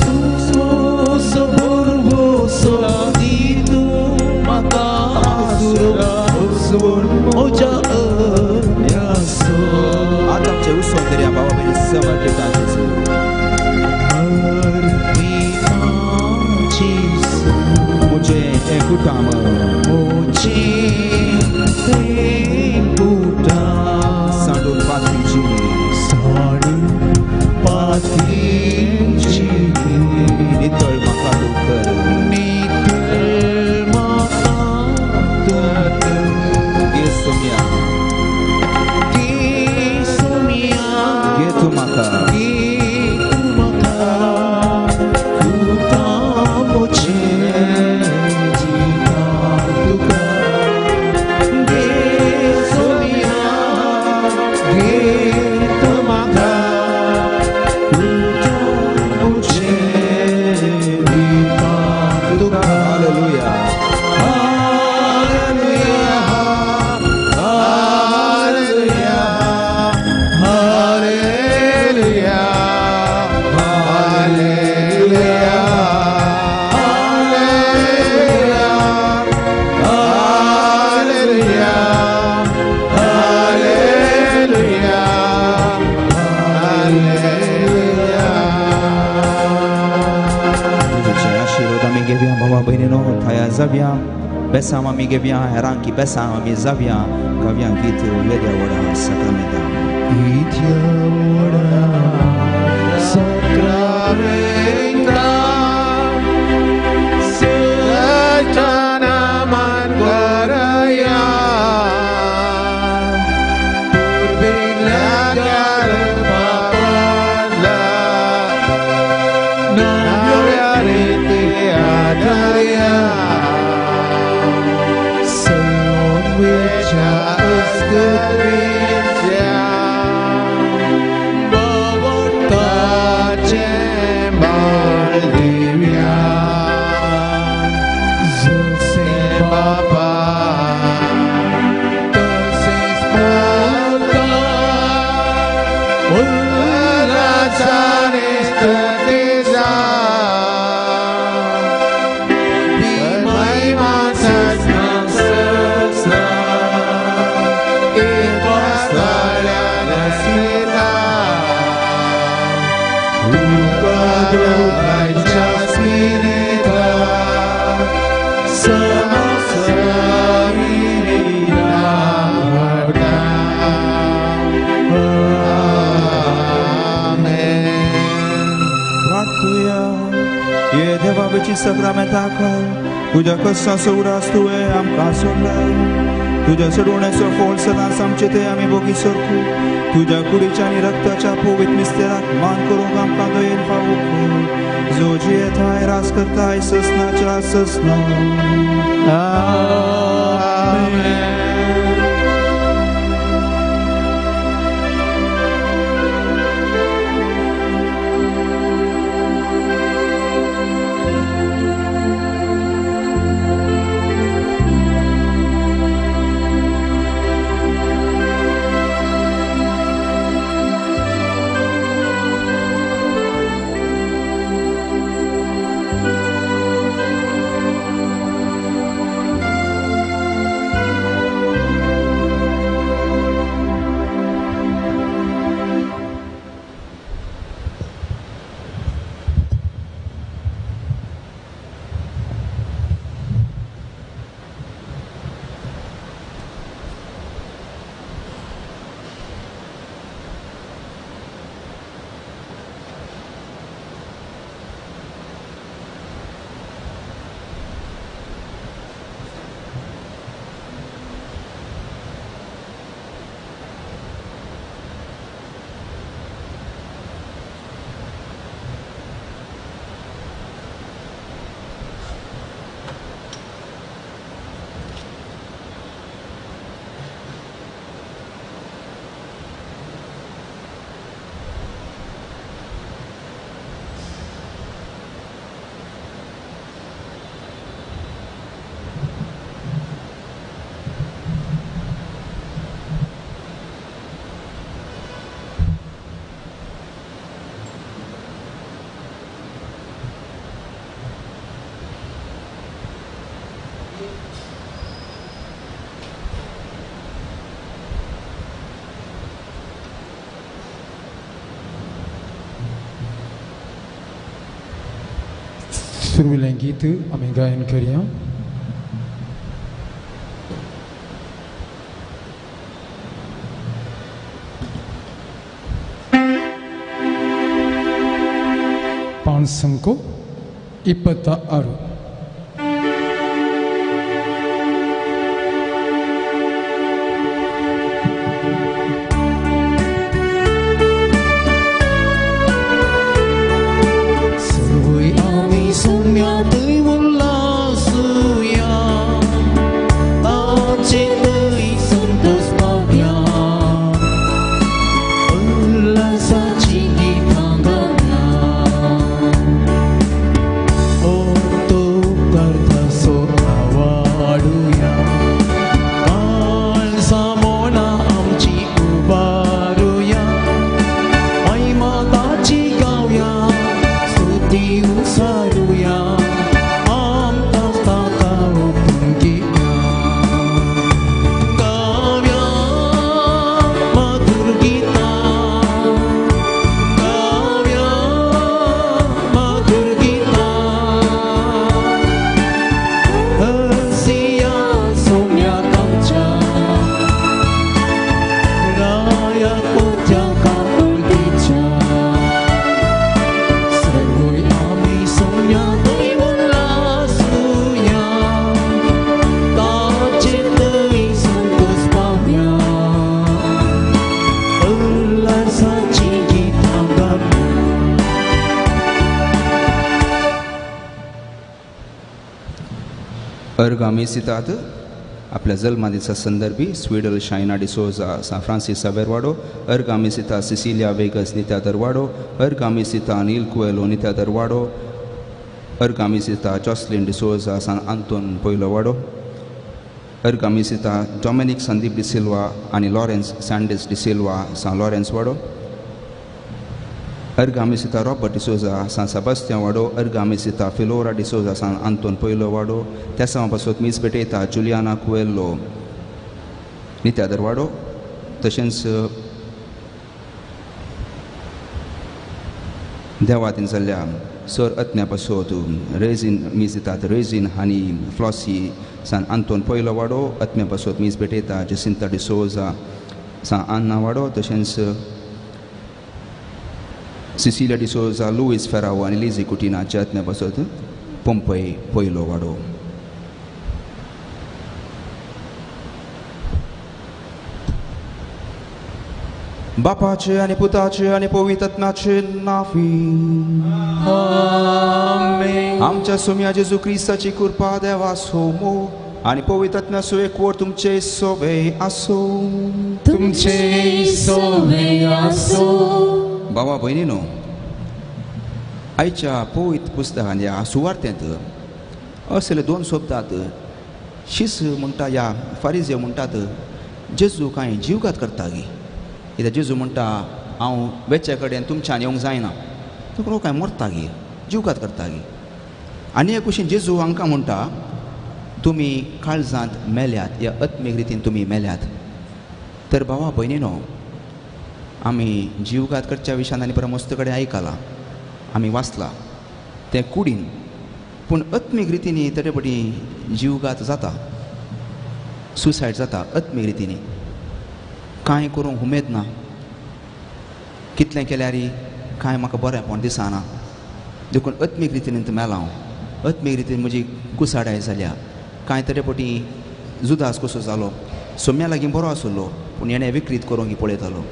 Speaker 1: तूंच म्हजो भरवंसो, दी तूं म्हाका आसरो, रुजवण म्हज्या हृदयांत.
Speaker 3: आतां आमचें उत्सव करया बाबा भयणी समर्पितां जेजू. म्हजें हें कुटाम,
Speaker 1: म्हजें हें कुटाम
Speaker 3: सांडून पातळीची,
Speaker 1: सांडून पातळीची.
Speaker 3: नितळ म्हाका तूं कर,
Speaker 1: नितळ म्हाका तूं कर.
Speaker 3: गे सोम्या
Speaker 1: गे सोम्या
Speaker 3: गे तूं म्हाका,
Speaker 1: गे तूं म्हाका. कुटाम म्हजें दिता तुका. गे सोम्या गे तूं म्हाका, कुटाम म्हजें दिता तुका.
Speaker 3: Hallelujah.
Speaker 1: Hallelujah, hallelujah, hallelujah, hallelujah, hallelujah, hallelujah, hallelujah.
Speaker 3: तुझे आशीर्वाद आमी घेवया बाबा भयणीनो. थाया जावया बेसांव आमी घेवया, हेरांकी बेसांव आमी जावया, गावया गीत वेद्या व्हडा साक्रामेंता.
Speaker 1: येद्या व्हडा साक्रामेंता सच्चा नामान करया, पुर्विल्ल्या पापांतल्या नव्या रिती आदरया. सलोमेच्या अस्कतीच्या बावटाचें
Speaker 3: मोगाची सक्रामेंताक तुज्या कश्टाचो उडास तुवें आमकां सोडला. तुज्या सोडवण्याचो फोल सदांच आमचे ते आमी भोगी सरकू. तुज्या कुडीच्या आनी रक्ताच्या पवित्र मिस्तेराक मान करूंक आमकां दयेन फावो कर. जो जियेताय राज करताय ससनाच्या ससना.
Speaker 1: आमेन.
Speaker 4: सुरवेलें गीत आमी गायन करया. 526.
Speaker 3: अर्गामी सितात आपल्या जल्मादिसा संदर्भी स्वीडल शायना डिसोजा सान फ्रांसीस सावेरवाडो, अर्गामी सिता सिसिलिया वेगस नित्या दरवाडो, अर्गामी सिता नील कुएलो नित्या दरवाडो, अर्गामी सिता जॉसलिन डिसोजा सान आंतोन पयलोवाडो, अर्गामी सिता डॉमिनिक संदीप डिसिल्वा आनी लॉरेन्स सँडीस डिसिल्वा सान लॉरेन्स वाडो, अर्गामी सिता रॉबर्ट डिसोजा सान सेबास्तियां वाडो, अर्गामी सिता फिलोरा डिसोजा सान आंतोन पयलो वाडो, त्या सामा पासत मीस भेटयता जुलियाना कुएल्लो नित्या दरवाडो, तशेंच देवातीन जाल्ल्या सर अत्न्या पासत रेझीन मीस दितात रेझीन आनी फ्लॉसी सान आंतोन पयलो वाडो, अत्म्या पासत मीस भेटयता जसिंता डिसोजा सान आन्ना वाडो, तशेंच सिसिलिया डिसोजा लुईस फेरावो आनी लिझी कुटिनाच्या अत्म्या पासत पंपय पयलो वाडो. बापाचे आनी पुताचे आनी पवित्र आत्म्याचे नांवी
Speaker 1: आमेन.
Speaker 3: आमच्या सोम्या जेजू क्रिस्ताची कृपा देवाचो मोग आनी पवित्र आत्म्याचो एकवट तुमचे सोबे आसूं.
Speaker 1: तुमचे सोबे आसूं.
Speaker 3: बाबा भयणीनो, आयच्या पवित्र पुस्तकान ह्या सुवार्तेंत असले दोन सोबतात शिस म्हणटा ह्या फारिजे म्हणटात जेजू कांय जीवघात करता गी. कित्याक जेजू म्हणटा हांव वेचे कडेन तुमच्यान येवंक जायना, तुका कांय मरता गी, जीवघात करता गी. आनी एक कुशीन जेजू हांकां म्हणटा तुमी काळजांत मेल्यात, ह्या आत्मीक रितीन तुमी मेल्यात. तर भावा भयणीनो, आमी जीवघात करच्या विशयान आनी परमस्त कडेन आयकलां, आमी वाचलां तें कुडीन, पूण आत्मीक रितीनी तरे पटी जीवघात जाता, सुसायड जाता आत्मीक रितीनी. कांय करूंक उमेद ना, कितलें केल्यार कांय म्हाका बरेंपण दिसना, देखून आत्मीक रितीन मेला हांव, आत्मीक रितीन म्हजी कुसाडाय जाल्या. कांय तरे पटी जुदास कसो जालो, सोम्या लागीं बरो आसलो पूण हेणें विकृत करूंक पळयतालो,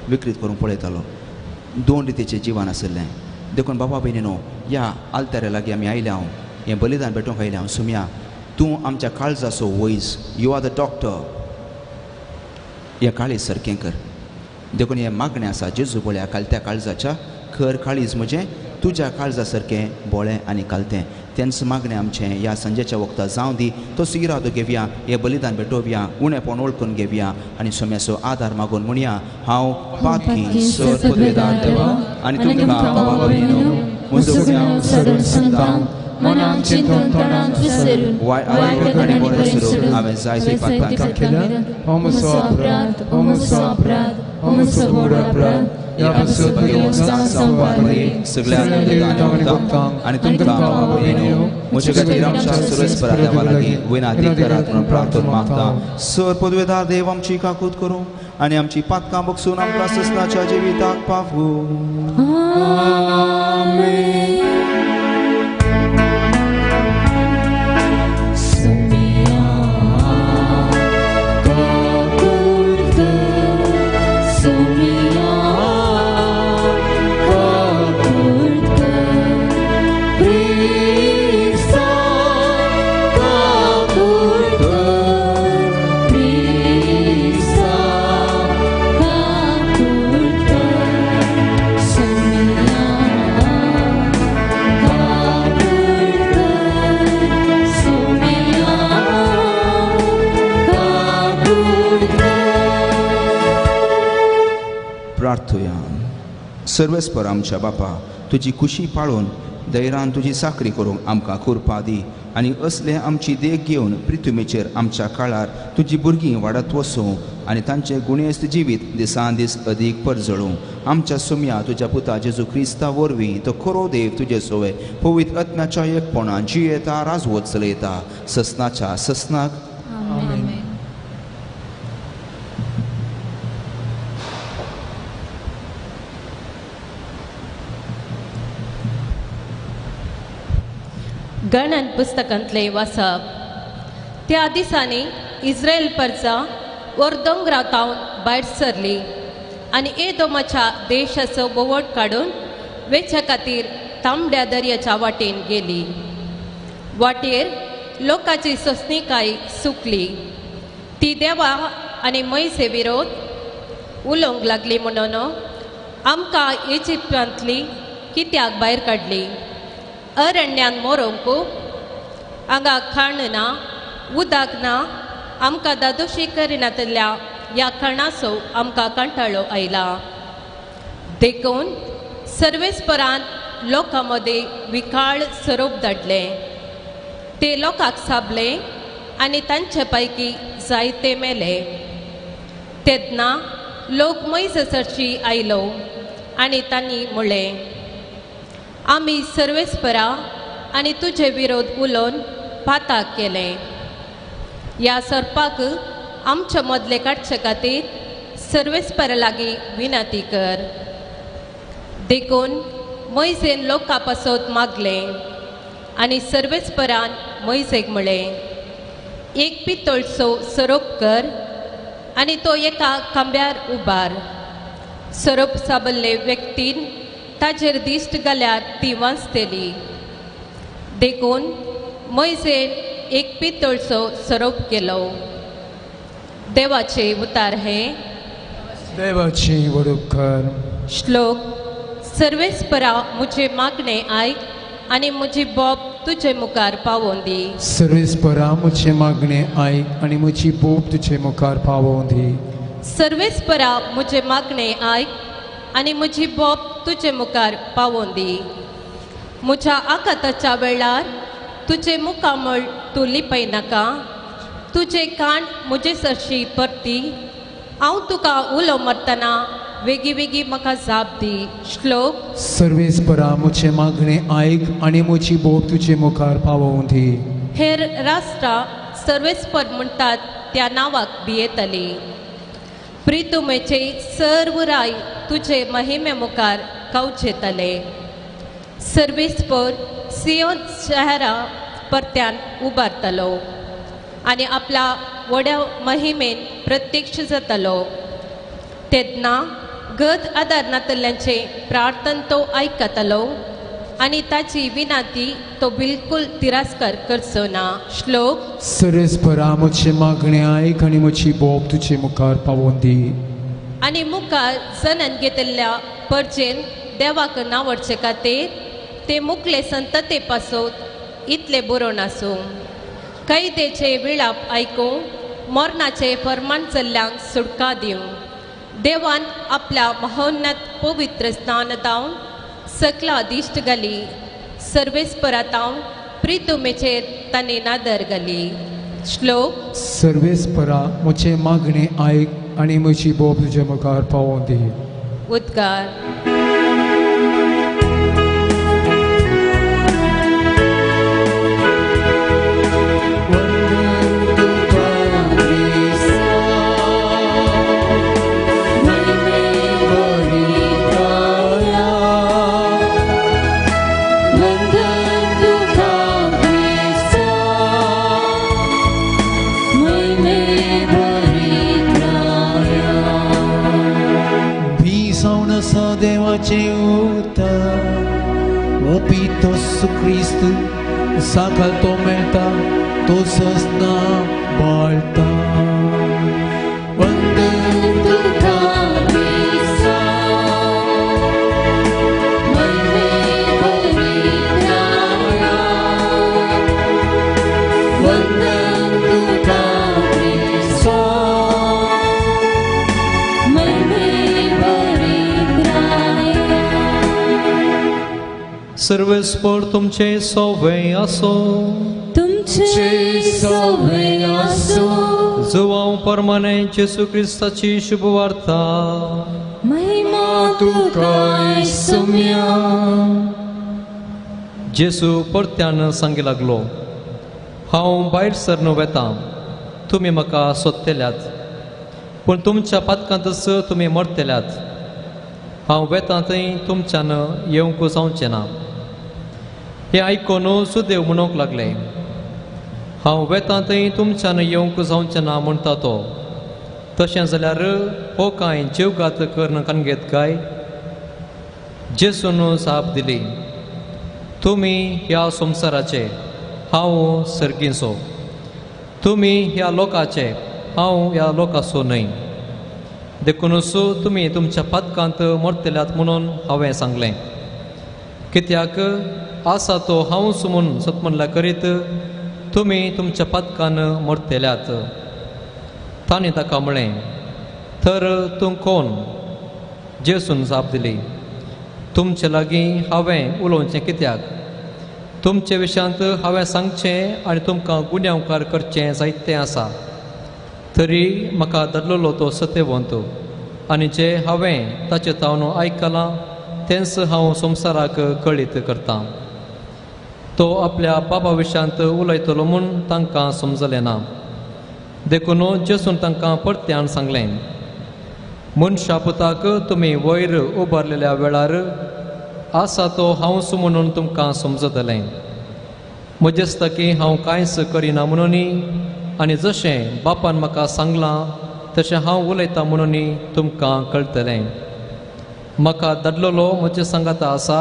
Speaker 3: विकृत करूंक पळयतालो. दोन रितीचें जिवन आशिल्लें. देखून बाबा भयणीनो, ह्या आल्ताऱ्या लागीं आमी आयल्या हांव, हें बलिदान भेटोवंक आयलें हांव. सोम्या, तूं आमच्या काळजाचो वैज, you are the doctor, ह्या काळीज सारकें कर. देखून हें मागणें आसा जेजू बळ्या कालत्या काळजाच्या, खर काळीज म्हजें तुज्या काळजा सारकें बोळें आनी कालतें. तेंच मागणें आमचें ह्या सांजेच्या वखदां जावं दी. तसो इरादो घेवया, हें बलिदान भेटोवया, उणेपण वळखून घेवया आनी सोम्याचो आदार मागून म्हणया, हांव पातकी सर पदवेदार देवा आनी तुमकां बाबा भयणीनो म्हजो गुन्यांव
Speaker 1: सरून सांगता, मनान चिंतून तोंडान विसरून
Speaker 3: वायट आनी बरें सोडून हांवें जायते पातकां
Speaker 4: केल्या. हो म्हजो अपराध, हो म्हजो अपराध, हो म्हजो व्हड अपराध. ह्या पासून
Speaker 3: सगळ्या आनी तुमकां बाबा भयणीनो म्हजे खातीर आमच्या सर्वेस्परा देवा लागीं विनंती करात म्हणून प्रार्थना मागता. सर पदवेदार देव आमची काकूत करूं आनी आमची पातकां बगसून आमकां ससनाच्या जिविताक पावूं.
Speaker 1: आमेन.
Speaker 3: सर्वेस्पर आमच्या बापा, तुजी खुशी पाळून दैरान तुजी साकरी करूंक आमकां कृपा दी आनी असले आमची देख घेवन पृथ्वीचेर आमच्या काळार तुजी भुरगीं वाडत वसूं आनी तांचें गुणेस्त जिवीत दिसान दीस अदीक परजळूं. आमच्या सुम्या तुज्या पुता जेजू क्रिस्ता वरवीं तो खरो देव तुजे सोवे पवित्र आत्म्याच्या एकपणान जियेता राजवत चलयता ससनाच्या ससनाक.
Speaker 5: गणन पुस्तकांतले वाचप. त्या दिसांनी इस्रायल परजा वर दोंगरातावन भायर सरली आनी एदोमाच्या देशाचो बोवट काडून वेच्या खातीर तांबड्या दर्याच्या वाटेन गेली. वाटेर लोकांची सोंसणीकाय सुकली. ती देवा आनी मैसे विरोध उलोवंक लागली म्हणून आमकां इजिप्तांतली कित्याक भायर काडली? अरण्यान मोरोंक हांगा खाण ना, उदक ना, आमकां दादोशी करिनातल्या ह्या खाणाचो आमकां कंटाळो आयला. देखून सर्वेस्परान लोकां मदीं विकाळ स्वरूप धाडलें. ते लोकांक साबले आनी तांचे पैकी जायते मेले. तेन्ना लोक मैसरशी आयलो आनी तांणी म्हणलें, आमी सर्वेस्परा आनी तुजे विरोध उलोवन पाताक केलें. ह्या सर्पाक आमच्या मदले काडचे खातीर सर्वेस्परा लागीं विनंती कर. देखून मैसेन लोकां पासत मागलें आनी सर्वेस्परान मोयजेक म्हळें, एक पितळचो सोरोप कर आनी तो एका खांब्यार उबार. सोरोप साबल्ले व्यक्तीन ताजेर दिश्ट घाल्यार ती वांचतली. देखून मोयजेन एक पितळचो सोरोप केलो. देवाचे उतार हे.
Speaker 4: देवाचे वडुपकार.
Speaker 5: श्लोक. सर्वेस्परा म्हजे मागणे आयक आनी म्हजी बोब तुजे मुखार पावोवन दी.
Speaker 4: सर्वेस्परा म्हजे मागणे आयक आनी म्हजी बोब तुजे मुखार पावोवन दी.
Speaker 5: सर्वेस्परा म्हजे मागणे आयक आनी म्हजी बोब तुजे मुखार पावोवन दी. म्हज्या आकाताच्या वेळार तुजे मुखामळ तूं लिपय नाका. तुजे कान म्हजे सरशी परती. हांव तुका उलो मारतना वेगीं वेगीं म्हाका जाप दी. श्लोक.
Speaker 4: सर्वेस्परा म्हजे मागणे आयक आनी म्हजी बोब तुजे मुखार पावोवन दी.
Speaker 5: हेर राष्ट्रां सर्वेस्पर म्हणटात त्या नांवाक भियेतली. प्रितुमेचे सर्व राय तुजे महिमे मुखार कावचेतले. सर्वेस्पर सियोन शहरा परत्यान उबारतलो आनी आपल्या व्हड्या महिमेन प्रत्यक्ष जातलो. तेन्ना गत आदार नातल्यांचें प्रार्थन तो आयकतलो आनी ताची विनंती तो बिलकुल तिरस्कार करचो ना. श्लोक.
Speaker 4: सर्वेस्परा म्हजे मागणे आयक आनी म्हजी बोब तुजे मुखार पावोवन दी.
Speaker 5: आनी मुखार जनन घेतिल्ल्या परजेन देवाक नावडचे खातीर ते मुखले संतते पासत इतले बरोवन आसूं. कैदेचे विळाप आयकूं मरणाचे फर्मान चल्ल्यांक सुटका दिवं. देवान आपल्या महोन्नत पवित्र स्थान तावन सकला दिश्ट घाली. सर्वेस्परा तावन प्रितुमेचेर ताणें नदर घाली. श्लोक.
Speaker 4: सर्वेस्परा म्हजे मागणे आयक आनी म्हजी बोब तुजे मुखार पावोवन दी.
Speaker 5: उद्गार.
Speaker 2: Cristo saca तो मेळटा तो सस्ना बाळटा. वंदन तुका क्रिस्ता महिमे परित्राया. वंदन तुका क्रिस्ता महिमे परित्राया.
Speaker 6: सर्वेस्पर तुमचे सोवे आसो.
Speaker 1: तुमचे सोवे आसो.
Speaker 6: जुवांव परमाने जेसू क्रिस्ताची शुभवार्ता.
Speaker 1: महिमा तुका सुम्या.
Speaker 6: जेसू परत्यान सांगी लागलो, हांव भायर सरन वेतां, तुमी म्हाका सोदतल्यात, पूण तुमच्या पातकांतच तुमी मरतल्यात. हांव वेतां थंय तुमच्यान येवंक जावचें ना. हें आयकून सुदेव म्हणूंक लागले, हांव वेतां थंय तुमच्यान येवंक जावचें ना म्हणटा तो. तशें जाल्यार हो कांय जीवघात करून कानगेत काय? जेसून जाप दिली, तुमी ह्या संवसाराचे, हांव सर्गीचो. तुमी ह्या लोकाचे, हांव ह्या लोकाचो न्हय. देखूनच तुमी तुमच्या पातकांत मरतल्यात म्हणून हांवें सांगलें. कित्याक आसा तो हांवच म्हूण सतमनला करीत तुमी तुमच्या पातकान मरतल्यात. ताणें ताका म्हळें, तर तूं कोण? जेसून जाप दिली, तुमचे लागीं हांवें उलोवचें कित्याक? तुमचे विशयांत हांवें सांगचें आनी तुमकां गुन्यांवकार करचें जायतें आसा. तरी म्हाका धाडलेलो तो सत्यवंत आनी जें हांवें ताचे तावन आयकलां तेंच हांव संवसाराक कळीत करतां. तो आपल्या बाबा विशयांत उलयतलो म्हूण तांकां समजलें ना. देखून जेसून तांकां परत्यान सांगलें, मनशा पुताक तुमी वयर उबारलेल्या वेळार आसा तो हांवच म्हणून तुमकां समजतलें. म्हजेस्तकी हांव कांयच करिना म्हणून आनी जशें बापान म्हाका सांगलां तशें हांव उलयतां म्हणून तुमकां कळटलें. म्हाका धाडलेलो म्हजे सांगाता आसा,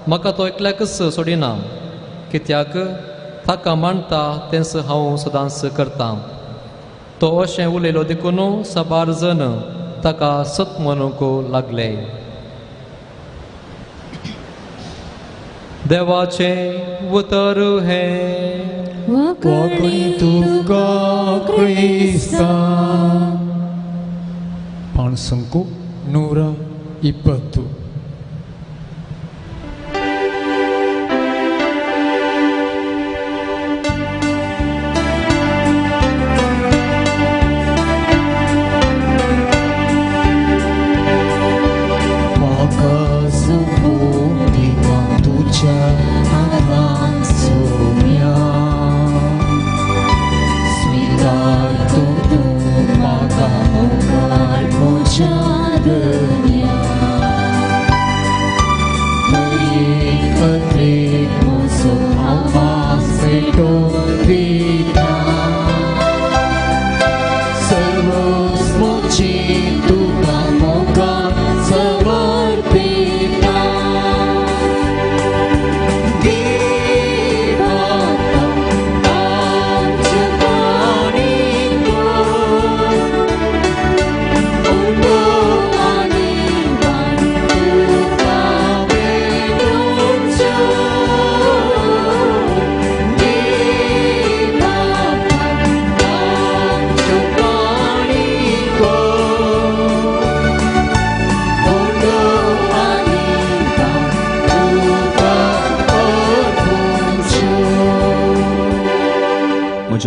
Speaker 6: म्हाका तो एकल्याकच सोडिना, कित्याक ताका मानता तेंच हांव सदांच करतां. तो अशें उलयलो देखून साबार जण ताका सत म्हणूंक लागले. देवाचें उतर हें.
Speaker 4: वांकणी तुका क्रिस्ता.
Speaker 7: ಪಾಣಸಂಕು 120.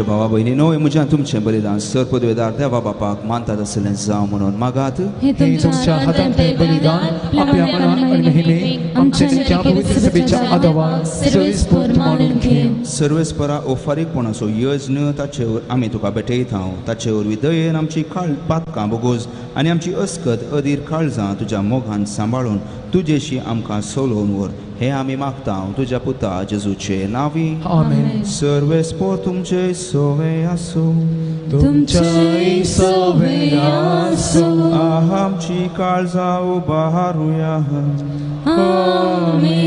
Speaker 3: भावा भयणीनो म्हज्या तुमचें बलिदान सर पदवेदार देवा बापाक मानतात आसलें जावं म्हणून मागात.
Speaker 4: हे तुमच्या हातांतलें बलिदान
Speaker 7: आपल्या मनान आनी महिमे आमचे नित्या पवित्र सभेच्या आदावान सर्वेस्पर मानून घे.
Speaker 3: सर्वेस्परा ओफारीकपणाचो यज्ञ ताचेवर आमी तुका भेटयता. ताचे वरवीं दयेन आमची काळ पातकां बोगोज आनी आमची अस्कत अधीर काळजां तुज्या मोगान सांबाळून तुजेशी आमकां सोलोवन व्हर हे आमी मागता तुज्या पुता जेजूचे नांवी.
Speaker 7: आमेन.
Speaker 3: सर्वेस्पर तुमचे सोवे आसूं.
Speaker 4: तुमचेय सोवे आसूं.
Speaker 3: आमची काळजां उबारुया.
Speaker 4: आमी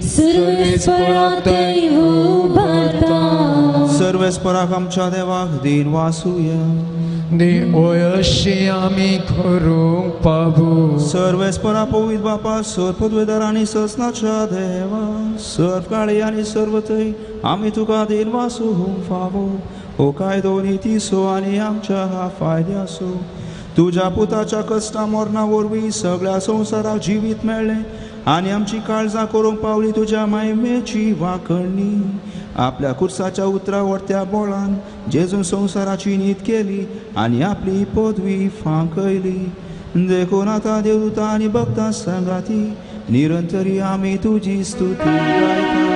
Speaker 4: सर्वेस्पराक थंय उबारता.
Speaker 3: सर्वेस्पराक आमच्या देवाक दीन वासूया.
Speaker 7: देवयशी आमी करूंक पावू.
Speaker 3: सर्वेस्परा पवित्र बापा सर पदवेदार आनी ससनाच्या देवा सर्व काळी आनी सर्व थंय आमी तुका दीन वासूंक फावो. हो कायदो नितीचो आनी आमच्या फायद्याचो. तुज्या पुताच्या कश्टा मरणा वरवीं सगळ्या संवसाराक जिवीत मेळ्ळें आनी आमची काळजां करूंक पावली तुज्या मायमेची वांकणी. आपल्या कुर्साच्या उतरा वरत्या बोळान जेजून संवसाराची नीत केली आनी आपली पदवी फांकयली. देखून आतां देवदूतां आनी भक्तां सांगाती निरंतरी आमी तुजी स्तुती गायता.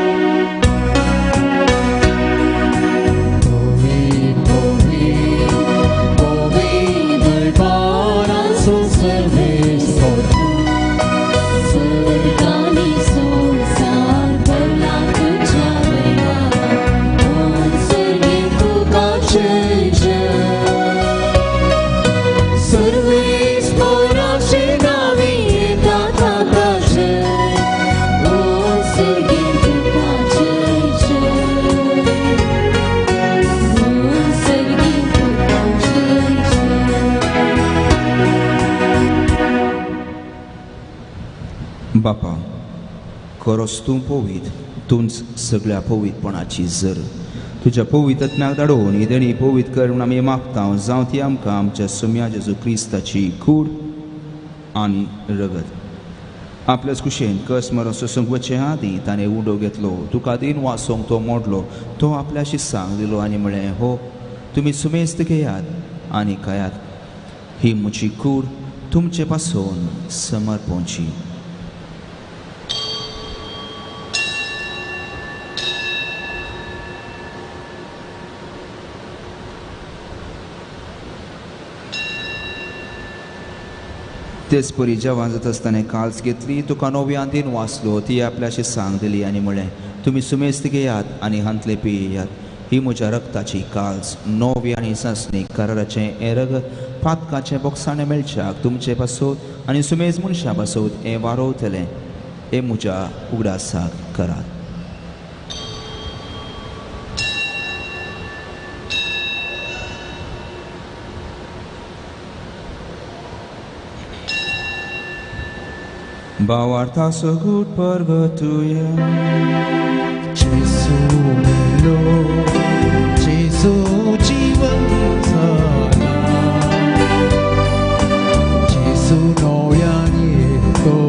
Speaker 3: बापा खरोच तूं पवीत, तूंच सगळ्या पवित्रपणाची जर. तुज्या पवित्र आत्म्याक धाडून ही देणी पवित्र कर म्हूण आमी मागता. जावं ती आमकां आमच्या सोम्या जेजू क्रिस्ताची कूड आनी रगत. आपल्याच कुशेन कस मरण सोसूंक वचचे आदीं ताणें उडो घेतलो, तुका दीन वाचोवंक तो मोडलो. तो आपल्या शिसांक दिलो आनी म्हळें, हो तुमी सुमेस्त घेयात आनी खायात, ही म्हजी कूड तुमचे पासून समर्पणची. तेच परी जेवण जाता आसतना काल्स घेतली, तुका नव्यान दीन वाचलो, ती आपल्याशी सांग दिली आनी म्हळें, तुमी सुमेस्त घेयात आनी हांतले पियात. ही म्हज्या रक्ताची काल्स नवी आनी सासणी कराराचें हें रगत पातकाचें बोगसाणें मेळच्याक तुमचे पासत आनी सुमेज मनशां पासत हें वारोवतलें. हें म्हज्या उगडासाक करात. भावार्थाचो गूट परगटुया.
Speaker 7: जेजू मेलो, जेजू जिवन जाला, जेजू नव्यान येतलो.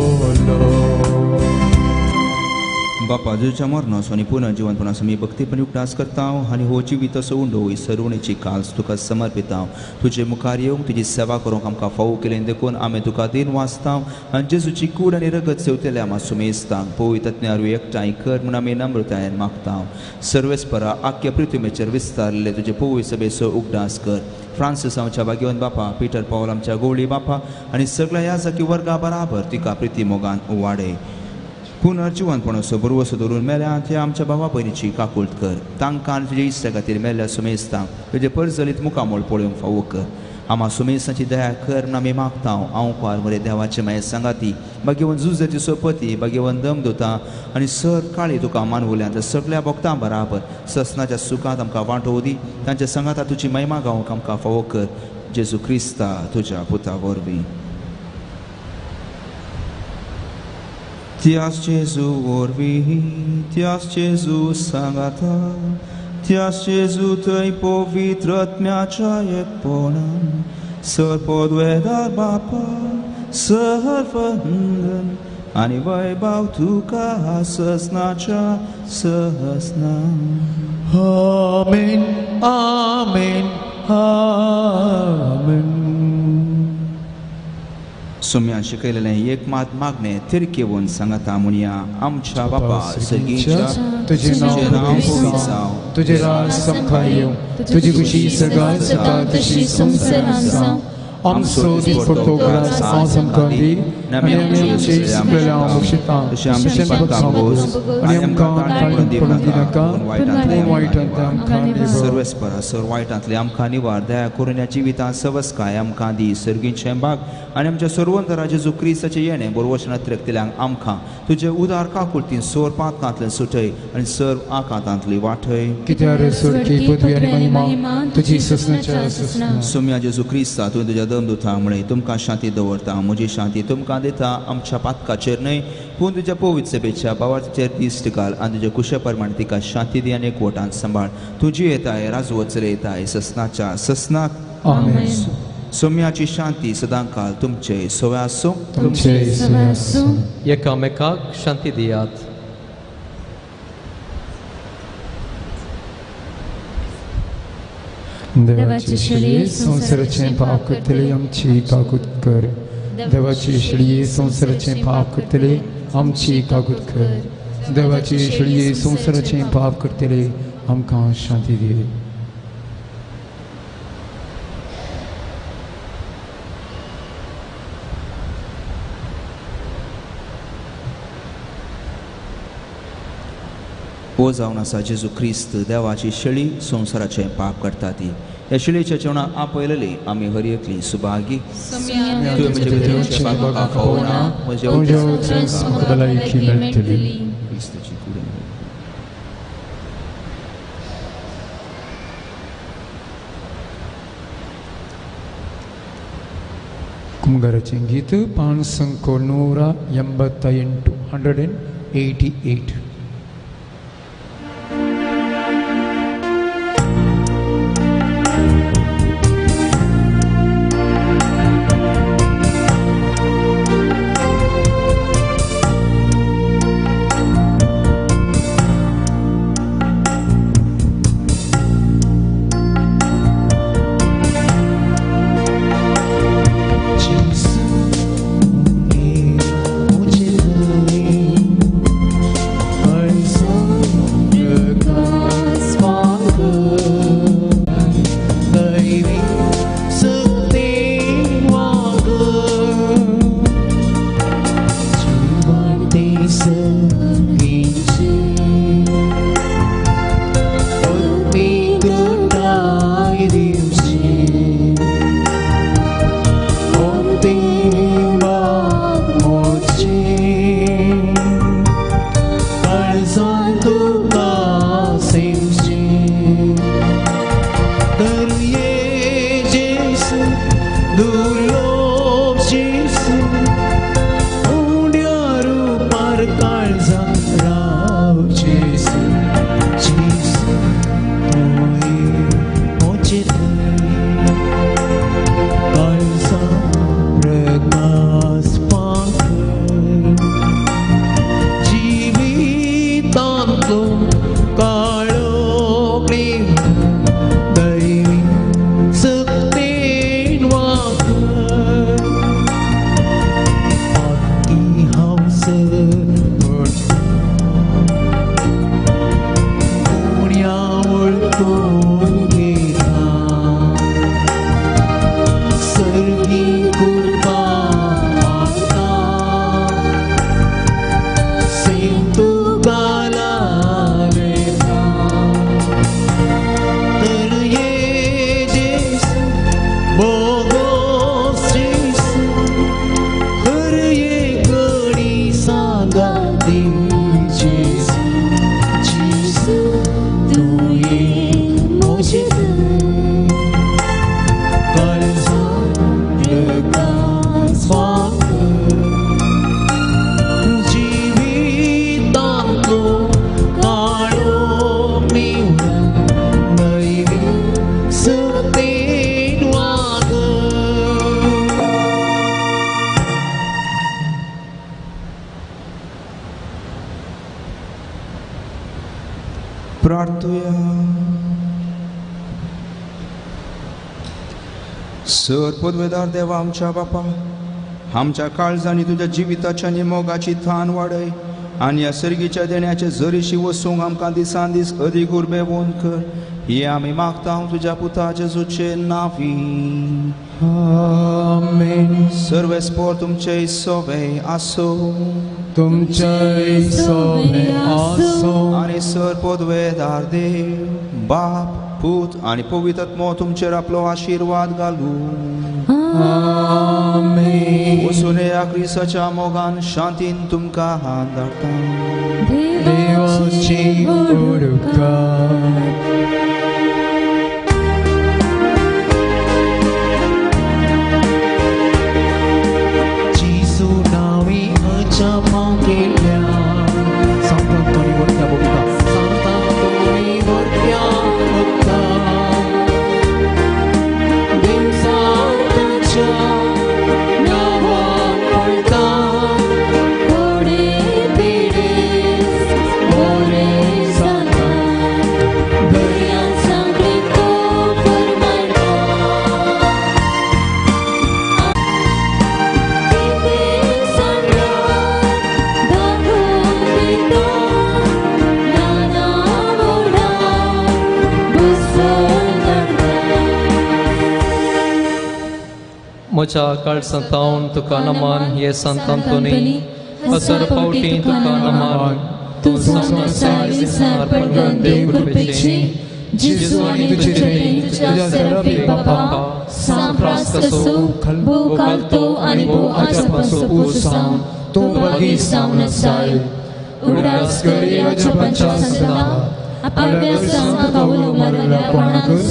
Speaker 3: बापा जेजूच्या मरणाचो आनी पुनर्जिवनपणाचो आमी भक्तीपणी उगडास करता आनी हो जिविताचो उंडो ही सर्वणेची काल्स तुका समर्पिता. तुजे मुखार येवंक तुजी सेवा करूंक आमकां फावो केलें देखून आमी तुका दिन वाचता आनी जेजूची कूड आनी रगत सेवतल्या आमा सुमेस्तांक पवित्र आत्म्या एकठांय कर म्हूण आमी नम्रतायेन मागता. सर्वेस्परा आख्या पृथ्वीचेर विस्तारले तुजे पवित्र सभेचो उगडास कर. फ्रांसीस आमच्या भाग्यवंत बापा, पीटर पावल आमच्या गोवळी बापा आनी सगळ्या ह्या जाकी वर्गा बराबर तिका प्रिती मोगान वाडय. पुनर्जिवनपणाचो बरवसो धरून मेल्या त्या आमच्या भावा भयणीची काकूळट कर. तांकां आनी तुजे इश्टा खातीर मेल्ल्या सुमेस्तांक तुजे परजलीत मुखामोळ पळोवंक फावो कर. आमा सुमेस्तांची दया कर म्हूण आमी मागता. हांव कुवार मरे देवाचे माये सांगाती भाग्यवंत जुजाची सोपती भाग्यवंत दमदुता आनी सर काळी तुका मानवल्या त्या सगळ्या भक्तां बराबर ससनाच्या सुखांत आमकां वांटो दी. तांच्या सांगाता तुजी महिमा गावंक आमकां फावो कर. जेजू क्रिस्ता तुज्या पुता वरवीं. त्यास जेजू वरवीं, त्यास जेजू सांगाता, त्यास जेजू थंय पवित्र आत्म्याच्या एकपणान सर पदवेदार बापा सर्वंदन आनी वैभव तुका ससनाच्या ससना.
Speaker 7: आमेन, आमेन, आमेन.
Speaker 3: सोम्यान शिकयलेलें एक मात मागणें तिरकेवन सांगाता म्हणया. आमच्या बापा सर्गीच्या,
Speaker 7: तुजें नांव पवित्र जावं, तुजें राज आमकां येवं, तुजी खुशी सगळ्या जाता तशी संवसारांत जावं. आमचो दिसपट्टो ग्रास आज आमकां दी आनी आमी आमचे सुकलेल्या बक्षिता तशें आमकां भोस आनी आमकां ताणून पडूंक दिनाका, पूण वायटांतलें आमकां निवार.
Speaker 3: सर्वेस्परा सर वायटांतलें आमकां निवार. दया करून ह्या जिवितांत सवस्काय आमकां दी. सर्गीचें भाग आनी आमच्या सर्वंतरा जेजू क्रिस्ताचें येणें बरवचनात रखतल्यांक आमकां तुजे उदार काकुळतीन सोर पातकांतल्यान सुटय आनी सर्व आकांतांतली वाटय.
Speaker 7: कित्याक स्वर्गी पदवी आनी महिमा तुजी ससनाच्या ससना.
Speaker 3: सोम्या जेजू क्रिस्ता तुवें तुज्या दमदुता म्हळें तुमकां शांती दवरता, म्हजी शांती तुमकां दिता. आमच्या पातकाचेर न्हय पूण तुज्या पवित्र सभेच्या भावाचेर दिश्ट घाल आनी तुज्या कुशे प्रमाण तिका शांती दी आनी एकवटान सांबाळ. तुजी येताय राजवत चलयताय ससनाच्या ससनाक.
Speaker 7: आमेन.
Speaker 3: सोम्याची शांती सदांकाल तुमचे सवय आसूं.
Speaker 7: तुमचे सवय आसूं.
Speaker 6: एकामेकाक शांती दियात.
Speaker 7: देवाची शेळये संवसाराचें पाप करतले आमची काकूत कर. देवाची शेळये संवसाराचें पाप करतले आमची काकूत कर. देवाची शेळये संवसाराचें पाप करतले आमकां शांती दी.
Speaker 3: ओ जावन आसा जेजू क्रिस्त देवाची शेळी संवसाराचें पाप करता ती. ह्या शेळीच्या जेवणाक आपयलेली आमी हर एकली सुभागी. तुवें म्हज्या भितरचें पाप म्हाका फावना, म्हज्या
Speaker 7: भलायकी मेळटली.
Speaker 3: क्रिस्ताची कूड.
Speaker 7: कुमगाराचें गीत 588 188. दुर्लोभ जेजू उण्या रुपार काळजा राव जेजू जेजू तुवें म्हजें काळजा प्रकाश पांखर जिवितांतलो काळो प्रेम दैवी सक्तेन वाकर पाकी हांव पडटा उण्या वळखून घेता सर्गी कृपा मागता सेंतू गाला वेता तर ये जेसू बोगोस जेसू हर ये घडी सांगाती जेसू जेसू तुवें म्हजें काळजा प्रकाश पांखर जिवितांतलो काळो निवळ दैवी सक्तेन वागर.
Speaker 3: प्रार्थुया. सर पदवेदार देवा आमच्या बापा, आमच्या काळजांनी तुज्या जिविताच्या आनी मोगाची थान वाडय आनी ह्या सर्गीच्या देण्याचे जरीशी वसूंक आमकां दिसान दीस अदीक उर्बेवंत कर. हे आमी मागता तुज्या पुता जेजूचे नांवी.
Speaker 7: आमेन.
Speaker 3: सर्वेस्पोर तुमचे सोवे आसो
Speaker 7: तुमचे सोवे आसो.
Speaker 3: आनी सर पदवेदार देव बाप पूत आनी पवित्र आत्मो तुमचेर आपलो आशिर्वाद घालू.
Speaker 7: आमेन.
Speaker 3: वसून ह्या क्रिस्ताच्या मोगान शांतीन तुमकां हात धाडटा.
Speaker 7: देवाची उपकार. जेजू नांवी अजापां केल्या सांतांतोनी वरत्या बघता सांतांतोनी वरत्या बघता देवसाच्या नांवान पळता
Speaker 2: कोडे पिडेस बोरे जाता दर्यान सांगली तो फरमायता कितें सांगल्यार दाखोवन दिता ल्हाना व्हडा बसोवन धाडटा.
Speaker 6: म्हज्या काळजांतावन तुका नमन हे संत अंतोनी, हजार फावटी तुका नमन. तूं संवसार
Speaker 1: पडगन देव कृपेची जेजू आनी तुजे तुज्या सेराफीक बापा सांप्रास्तासो भोव कालतो आनी भोव आजपासो पूज जावन तूं वगी जावन आसाय. उगडास कर अजपांच्या संता आपल्या सांग उलो मारल्या कोणाकच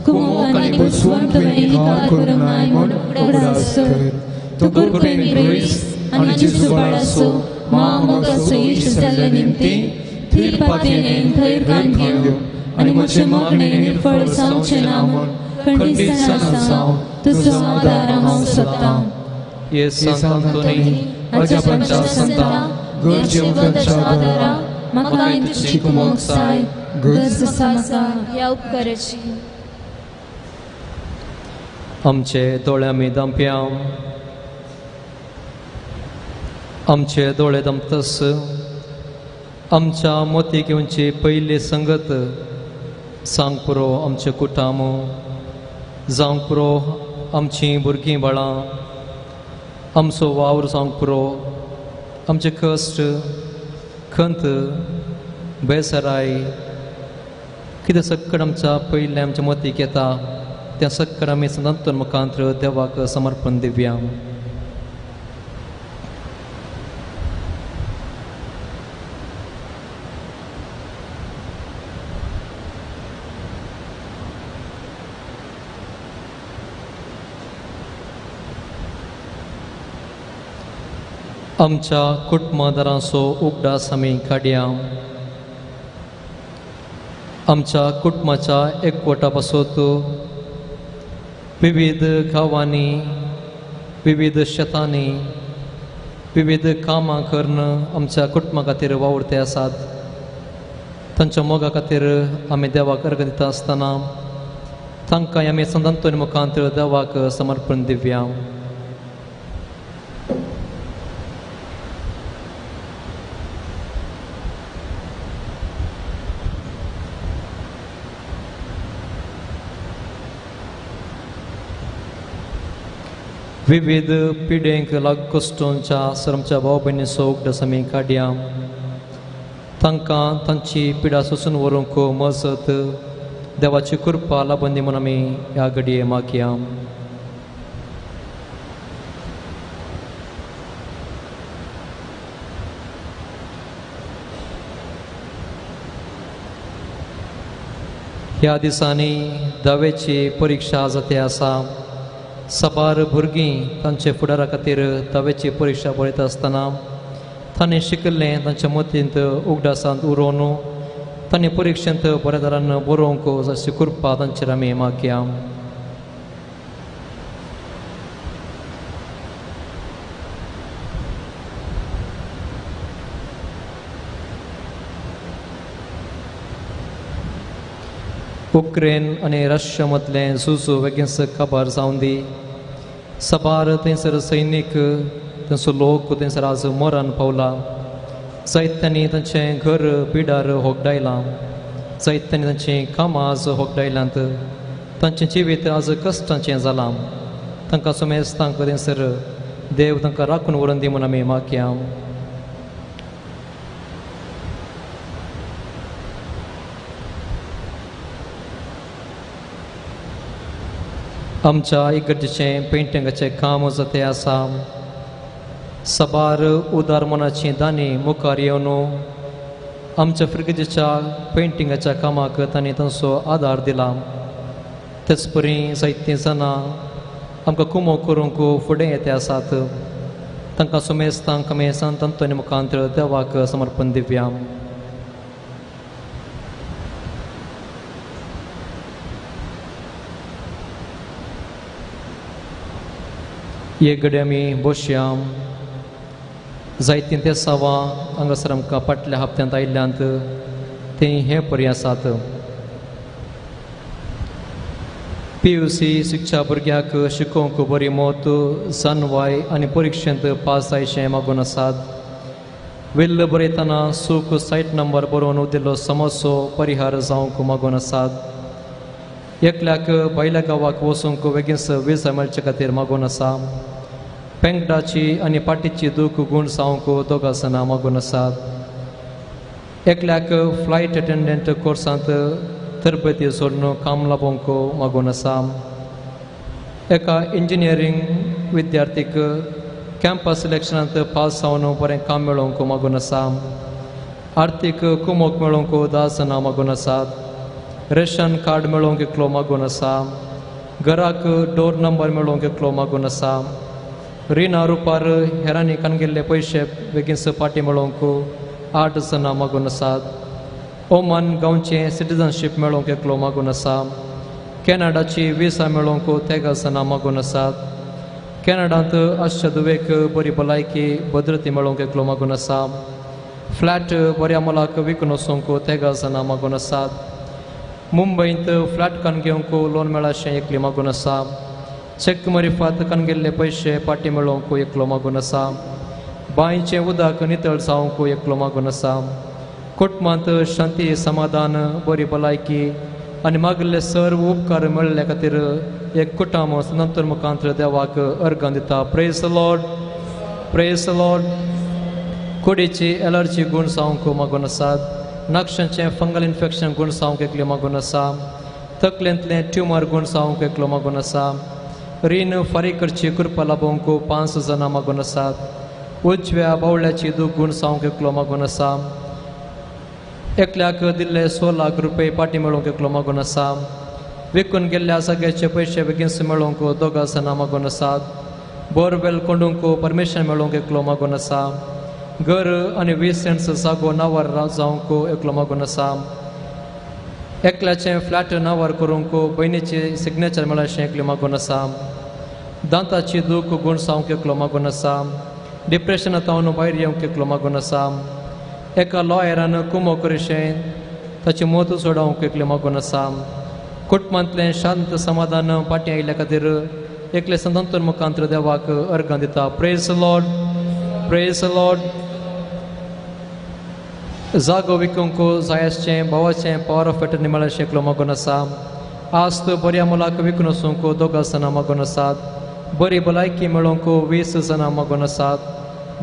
Speaker 1: कुमोक आनी बुजवण तुवें इन्कार करूंक नाय म्हूण उगडास कर. तूं कृपेन ग्रेस आनी जेजू बाळासो मा मोगासो इश्ट जाल्ले निमती थीर पातयेन थैर कान घेवन आनी म्हजें मागणें निर्फळ जावचें ना म्हूण खंडीत जाणा जावं तुजो आदार हांव सोदतां.
Speaker 6: हे संत अंतोनी, अजापांच्या संता
Speaker 1: गरजेवंताच्या आदारा म्हाका तुजी कुमोक जाय. गरज आसा म्हाका
Speaker 2: ह्या उपकाराची.
Speaker 6: आमचे दोळे आमी दांपया, आमचे दोळे दमतस आमच्या मोती घेवची पयली संगत सांग पुरो आमचे कुटाम जावंक पुरो आमचीं भुरगीं बाळां आमचो वावर जावंक पुरो आमचे कश्ट खंत बेसराय कितें सक्कड आमच्या पयलें आमच्या मतीक येता त्या सक्कड आमी संतांतून मुखांत्र देवाक समर्पण दिवया. आमच्या कुटुंबादारांचो उगडास आमी काडया. आमच्या कुटुंबाच्या एकवटा पासत विविध गांवांनी, विविध शेतांनी, विविध कामां करून आमच्या कुटुंबा खातीर वावुरते आसात. तांच्या मोगा खातीर आमी देवाक अर्घ दिता आसतना तांकां आमी संत अंतोनी मुखांत देवाक समर्पण दिवया. विविध पिडेंक लाग कश्टोंच्या आमच्या भाव भयणीचो उगडास आमी काडया. तांकां तांची पिडा सोसून व्हरूंक मजत देवाची कृपा लाबून दी म्हूण आमी ह्या घडये मागया. ह्या दिसांनी धावेची परिक्षा जाते आसा. साबार भुरगीं तांचे फुडारा खातीर धावेची परिक्षा बरयता आसतना तांणी शिकिल्लें तांच्या मतींत उगडासांत उरोवन तांणी परिक्षेंत बऱ्या तरान बरोवंक अशी कृपा तांचेर आमी मागया. उक्रेन आनी रशिया मदलें झूज वेगींच काबार जावन दी. साबार थंयसर सैनीक थंयसर लोक थंयसर आज मरण पावला. जायत्यांनी तांचें घर बिडार होगडायलां, जायत्यांनी तांचीं कामां आज होगडायल्यांत. तांचें जिवीत आज कश्टांचें जालां. तांकां सुमेस्तांक थंयसर देव तांकां राखून व्हरून दी म्हूण आमी मागया. आमच्या इगर्जेचें पेंटिंगाचें काम जाते आसा. साबार उदार मनाची दानी मुखार येवन आमच्या फिर्गजेच्या पेंटिंगाच्या कामाक तांणी तांचो आदार दिला. तेच परी जायतीं जाणां आमकां कुमो करूंक फुडें येते आसात. तांकां सुमेस्तांक आमी संत अंतोनी मुखांत देवाक समर्पण दिवया. एक घडये आमी बसया. जायतीं तेसांवां हांगासर आमकां फाटल्या हप्त्यांत आयिल्ल्यांत तीं हे परी आसात. PUC शिक्षा भुरग्याक शिकोवंक बरी मत जानवाय आनी परिक्षेंत पास जायशें मागून आसात. विल्ल बरयतना सूख सायट नंबर बरोवन दिल्लो समस्यो परिहार जावंक मागून आसात. एकल्याक भायल्या गांवाक वचूंक बेगीन विजा मेळचे खातीर मागून आसा. पेंगटाची आनी पाटीची दूख गूण जावंक दोगां जाणां मागून आसात. एकल्याक फ्लायट अटेंडंट कोर्सांत तरबेती सोडून काम लाबोवंक मागून आसा. एका इंजिनियरींग विद्यार्थीक कॅम्पस सिलेक्शनांत पास जावन बरें काम मेळोवंक मागून आसा. आर्थीक कुमोक मेळोवंक 10 जाणां मागून आसात. रेशन कार्ड मेळोवंक एकलो मागून आसा. घराक डोर नंबर मेळोवंक एकलो मागून आसा. रिणा रुपार हेरांनी कानगेल्ले पयशे बेगीन फाटीं मेळोवंक 8 जाणां मागून आसात. ओमान गांवचें सिटिजनशीप मेळोवंक एकलो मागून आसा. कॅनडाची विसा मेळोवंक 13 जाणां मागून आसात. कॅनडांत आसच्या दुवेक बरी भलायकी भद्रती मेळोवंक एकलो मागून आसा. फ्लॅट बऱ्या मोलाक विकून वचूंक 13 जाणां मागून आसात. मुंबयंत फ्लॅट कान घेवंक लोन मेळाशें एकली मागून आसा. चॅक मरिफात कान गेल्ले पयशे फाटीं मेळोवंक एकलो मागून आसा. बांयचें उदक नितळ जावंक एकलो मागून आसा. कुटुंबांत शांती समाधान बरी भलायकी आनी मागिल्ले सर्व उपकार मेळ्ळे खातीर एक कुटुंब नंतर मुखांत देवाक अर्गां दिता. Praise Lord, praise Lord. कुडीची एलर्जी गूण जावंक मागून आसात. नाक्षांचें फंगल इन्फेक्शन गूण जावंक एकले मागून आसा. तकलेंतलें ट्युमर गूण जावंक एकलो मागून आसा. रीण फारीक करची कृपा लाबोवंक 5 जाणां मागून आसात. उजव्या बावळ्याची दूख गूण जावंक एकलो मागून आसा. एकल्याक दिल्ले 100 लाख रुपये फाटीं मेळोवंक एकलो मागून आसा. विकून गेल्ल्या जाग्याचे पयशे बेगीन मेळोवंक 2 जाणां मागून आसात. बोरवेल कोंडूंक परमिशन मेळोवंक एकलो मागून आसा. घर आनी 20 सेंट्स जागो नांवार जावंक एकलो मागून आसा. एकल्याचें फ्लॅट नांवार करूंक भयणीची सिग्नेचर मेळशें एकलें मागून आसा. दांताची दूख गूण जावंक एकलो मागून आसा. डिप्रेशना तावन भायर येवंक एकलो मागून आसा. एका लॉयरान कुमो करशें ताची मत सोडोवंक एकलें मागून आसा. कुटुंबांतलें शांत समाधान फाटीं आयिल्ल्या खातीर एकले संतांतूर मुखांत्र देवाक अर्गां दिता. Praise Lord, praise Lord. जागो विकूंक जाय आसचें भावाचें पावर ऑफ एटर्नी मेळशें एकलो मागून आसा. आज बऱ्या मुलाक विकून वचूंक 2 जाणां मागून आसात. बरी भलायकी मेळोवंक 20 जाणां मागून आसात.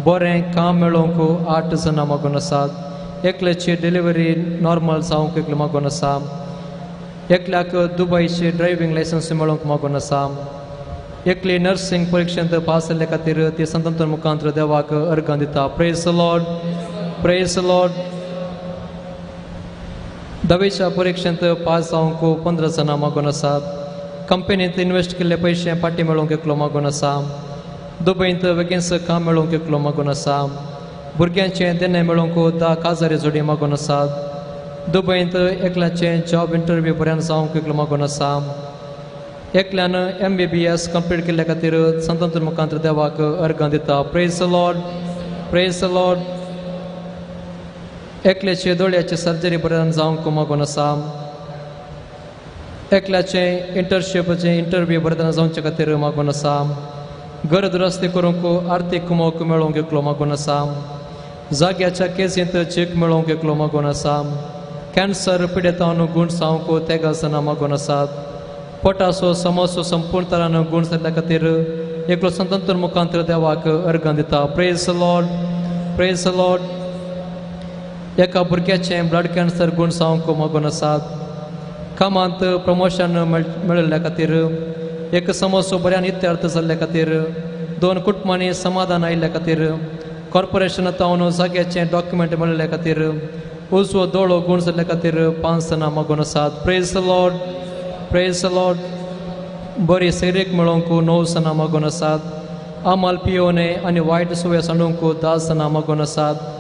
Speaker 6: बरें काम मेळोवंक 8 जाणां मागून आसात. एकल्याची डिलिव्हरी नॉर्मल जावंक एकलो मागून आसा. एकल्याक दुबयची ड्रायव्हींग लायसन्स मेळोवंक मागून आसा. एकली नर्सिंग परिक्षेंत पास जाल्ल्या खातीर ती संतांतूर मुखांत्र देवाक अर्गां दिता. Praise Lord, praise Lord. धावेच्या परिक्षेंत पास जावंक 15 जाणां मागून आसात. कंपनींत इन्वेस्ट केल्ले पयशे फाटीं मेळोवंक एकलो मागून आसा. दुबयंत वेगींच काम मेळोवंक एकलो मागून आसा. भुरग्यांचें देणें मेळोवंक 10 काजारी जोडी मागून आसात. दुबयंत एकल्याचें जॉब इंटरव्यू बऱ्यान जावंक एकलो मागून आसा. एकल्यान MBBS complete केल्ल्या खातीर संतांतूर मुखांत्र देवाक अर्गां दिता. Praise Lord, praise Lord. एकल्याचे दोळ्याची सर्जरी बऱ्यान जावंक मागून आसा. एकल्याचें इंटर्नशिपाचें इंटरव्यू बऱ्यान जावचे खातीर मागून आसा. घर दुरस्ती करूंक आर्थीक कुमोक मेळोवंक एकलो मागून आसा. जाग्याच्या केसींत चेक मेळोवंक एकलो मागून आसा. कॅन्सर पिडेतावन गूण जावंक 13 जाणां मागून आसात. पोटाचो समोसो संपूर्ण तरान गूण जाल्ल्या खातीर एकलो संतांतूर मुखांत्र देवाक अर्गां दिता. Praise Lord, praise Lord. एका भुरग्याचें ब्लड कॅन्सर गूण जावंक मागून आसात. कामांत प्रमोशन मेळिल्ल्या खातीर, एक समोसो बऱ्यान इत्यर्थ जाल्ल्या खातीर, 2 कुटुंबांनी समाधान आयिल्ल्या खातीर, कॉर्पोरेशना तावन जाग्याचें डॉक्युमेंट मेळिल्ल्या खातीर, उजवो दोळो गूण जाल्ल्या खातीर 5 जाणां मागून आसात. Praise Lord, praise Lord. बरी सैरीक मेळोवंक 9 जाणां मागून आसात. आमाल पियोने आनी वायट सुवे सांडूंक 10 जाणां मागून आसात.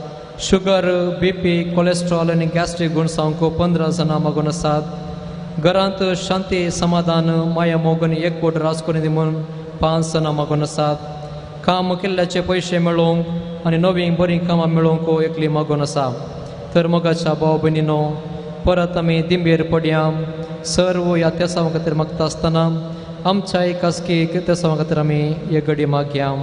Speaker 6: शुगर, BP, cholesterol आनी गॅस्ट्रीक गूण जावंक 15 जाणां मागून आसात. घरांत शांती समाधान माया मोग आनी एकवट राज करून दी म्हूण 5 जाणां मागून आसात. काम केल्ल्याचे पयशे मेळोवंक आनी नवीं बरीं कामां मेळोवंक एकली मागून आसा. तर मोगाच्या भाव भयणीनो, परत आमी दिंबेर पडया. सर्व ह्या तेसांवा खातीर मागता आसतना आमच्याय खासगी तेसांवा खातीर आमी एक घडी मागया.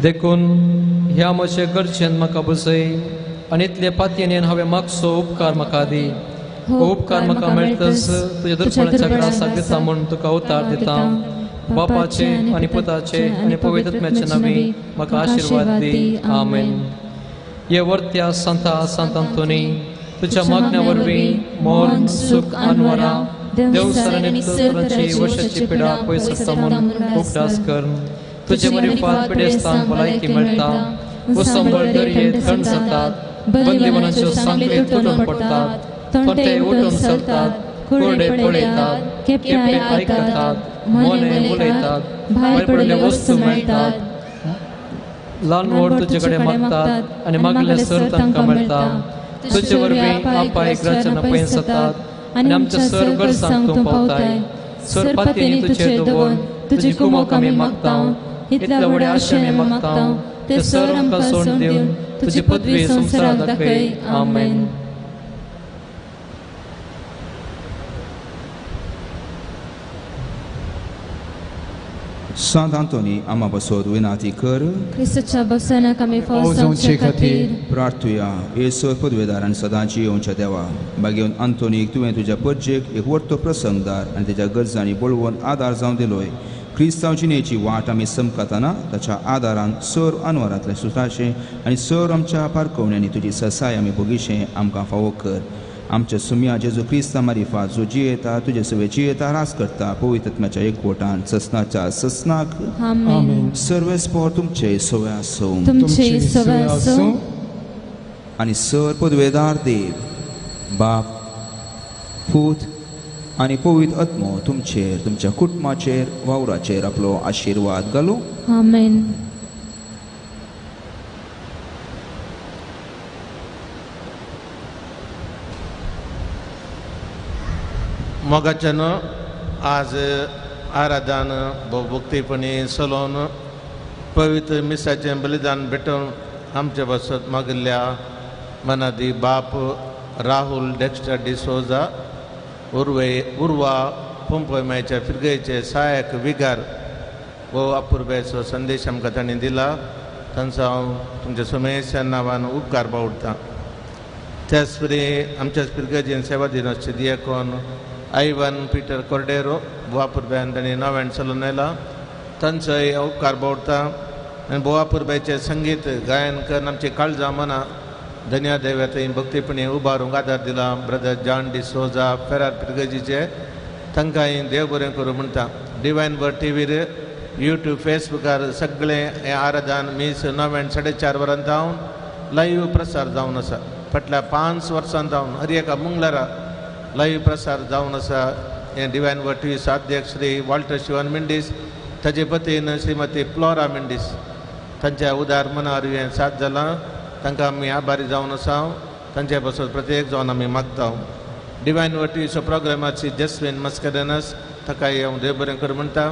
Speaker 6: देखून ह्या म्हजे गरजेन म्हाका बसय आनी इतले पातयेन हांवें मागचो उपकार म्हाका दी. हो उपकार म्हाका मेळटच तुज्या दुर्पणाच्या ग्रासाक दिता म्हूण तुका उतार दिता. बापाचे आनी पुताचे आनी पवित्र आत्म्याचे नांवी म्हाका आशिर्वाद दी. आमेन. ये वर्त्या संता संत अंतोनी, तुझ्या मागण्या वरवीं मरण सुख अनवरा देवसर आनी तरांची वशाची पिडा पयस आसता म्हूण उगडास कर. तुजे मरिफात पिडेस्तांक भलायकी मेळटा, उसंबळ दर्येत थंड जातात, बंदीवनाच्यो सांखळी तुटून पडटात, तोंटे उठून चलतात, कुरडे पळयतात, केपे आयकतात, मोने उलयतात, भायर पडिल्ल्यो वस्तू मेळटात, ल्हान व्हड तुजे कडेन मागतात आनी मागले सर तांकां मेळटा. तुजे वरवीं आपाय ग्राच्या पयस जातात आनी आमच्या सर गरजांक तूं पावताय. सर पातयेनी तुजेर दवर तुजी कुमोक आमी मागता, इतल्या व्हडल्या आशे आमी मागता, ते सर आमकां सोडून दिवन तुजी पदवी संवसाराक दाखय. आमेन.
Speaker 3: सांत आंतोनी आमा बसोद विनाती कर.
Speaker 1: क्रिस्तच्या बसनाक आमी फाव जावचे खातीर
Speaker 3: प्रार्थुया. येसो पदवेदार आनी सदांची येवच्या देवा, बागेवन आंतोनीक तुवें तुज्या परजेक एक वर्तो प्रसंगदार आनी तेच्या गरजांनी बळवून आदार जावन दिलोय. क्रिस्तांव जिणेची वाट आमी समकातना ताच्या आदारान सर अनवरांतलें सुत्राचें आनी सर आमच्या पारकवण्यांनी तुजी ससाय आमी भोगिशें आमकां फावो कर. आमच्या सुम्या जेजू क्रिस्ता मारिफात जो जियेता तुजे सवे जियेता रास करता पवित्र एकवटान ससनाच्या ससनाक
Speaker 1: आमेन.
Speaker 3: सर्वेस्पोर तुमचे सवे आसूं
Speaker 1: तुमचे सवे आसूं.
Speaker 3: आनी सर पदवेदार देव बाप पूत आनी पवित्र आत्मो तुमचेर तुमच्या कुटुंबाचेर वावराचेर आपलो आशिर्वाद घालूं.
Speaker 1: आमेन.
Speaker 8: मोगाच्यान आज आराधन भोवभक्तीपणी सलोवन पवित्र मिसाचें बलिदान भेटोवन आमचे बसत मागिल्ल्या मनादी बाप राहुल डेक्स्टर डिसोजा उर्वे उर्वा पंपयमायच्या फिरगयचे सहायक विगार हो अपुर्बायेचो संदेश आमकां तांणी दिला. तांचो हांव तुमच्या सुमेशच्या नांवान उपकार बावडटा. त्याच परी आमच्या फिरगजेन सेवा दिनाचे दियकोन आयवन पीटर कोर्डेरो बोवापुरबायन तांणी नव्यान चलून आयला तांचोय उपकार बावडटा. आनी बोवापुरबायचें संगीत गायन करून आमची काळजां मनां धन्या देव्या थंय भक्तीपणी उबारूंक आदार दिला ब्रदर जॉन डिसोजा फेरार पिरगजीचे तांकांय देव बरें करूं म्हणटा. डिवायन वर्ड टीव्हीर यूट्यूब फेसबुकार सगळें हें आराधन मीस 9 4:30 वरां जावन लायव्ह प्रसार जावन आसा. फाटल्या 5 वर्सां जावन हर एका मंगळारा लायव्ह प्रसार जावन आसा. हें डिवायन वर्ड टीव्हीचो अध्यक्ष श्री वॉल्टर शिवन मेंडीस ताजे पतीन श्रीमती फ्लोरा मेंडीस तांच्या उदार मनार हें साथ जालां. तांकां आमी आभारी जावन आसा. तांचे पासून प्रत्येक जावन आमी मागता. डिवायन वर्ड टीव्हीचो प्रोग्रामाची जस्विन मस्करेनस ताकाय हांव देव बरें करूं म्हणटा.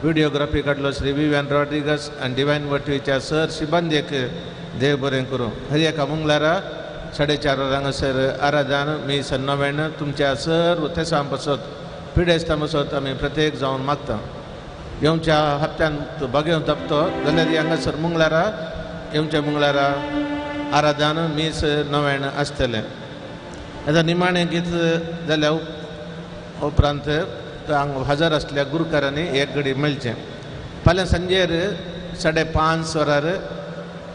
Speaker 8: व्हिडियोग्राफी काडलो श्री विवियन रॉड्रिगस आनी डिवायन वर्ड टीव्हीच्या सर शिबंदेक देव बरें करूं. हर एका मंगळारा 4:30 वरां हांगासर आराधन मीस 9 तुमच्या सर थेसां पासत पिडेस्तां पासत आमी प्रत्येक जावन मागता. येवच्या हप्त्यान बगेवन तपतो जाल्यार हांगासर मंगळारा येवच्या मंगळारा आराधन मीस 9 आसतलें. आतां निमाणें गीत जाल्या उपरांत हांगा हजर आसल्या गुरुकारांनी एक घडी मेळचें. फाल्यां सांजेर 5:30 वरार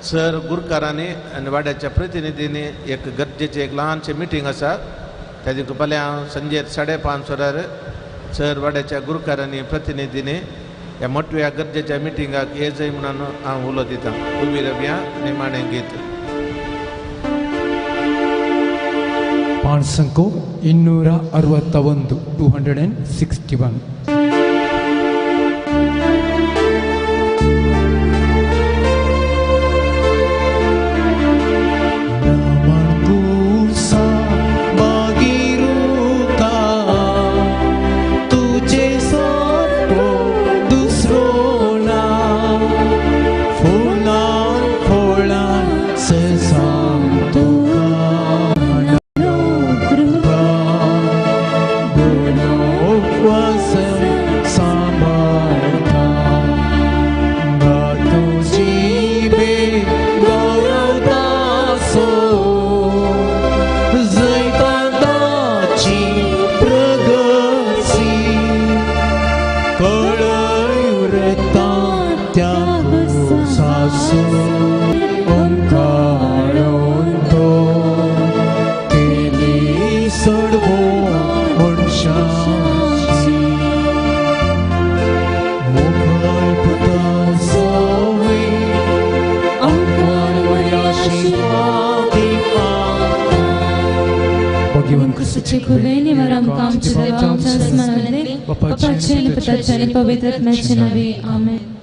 Speaker 8: सर गुरुकारांनी आनी वाड्याच्या प्रतिनिधींनी एक गरजेची एक ल्हानशी मिटींग आसा. त्या देखून फाल्यां सांजेर 5:30 वरार सर वाड्याच्या गुरुकारांनी प्रतिनिधींनी ह्या मोठ्या गरजेच्या मिटिंगाक येजय म्हणून हांव उलो दितां. उबी रव्या निमाणें गीत.
Speaker 7: ಪಾಣ್ಸಂಕು 261 261.
Speaker 1: पवित्र आमेन.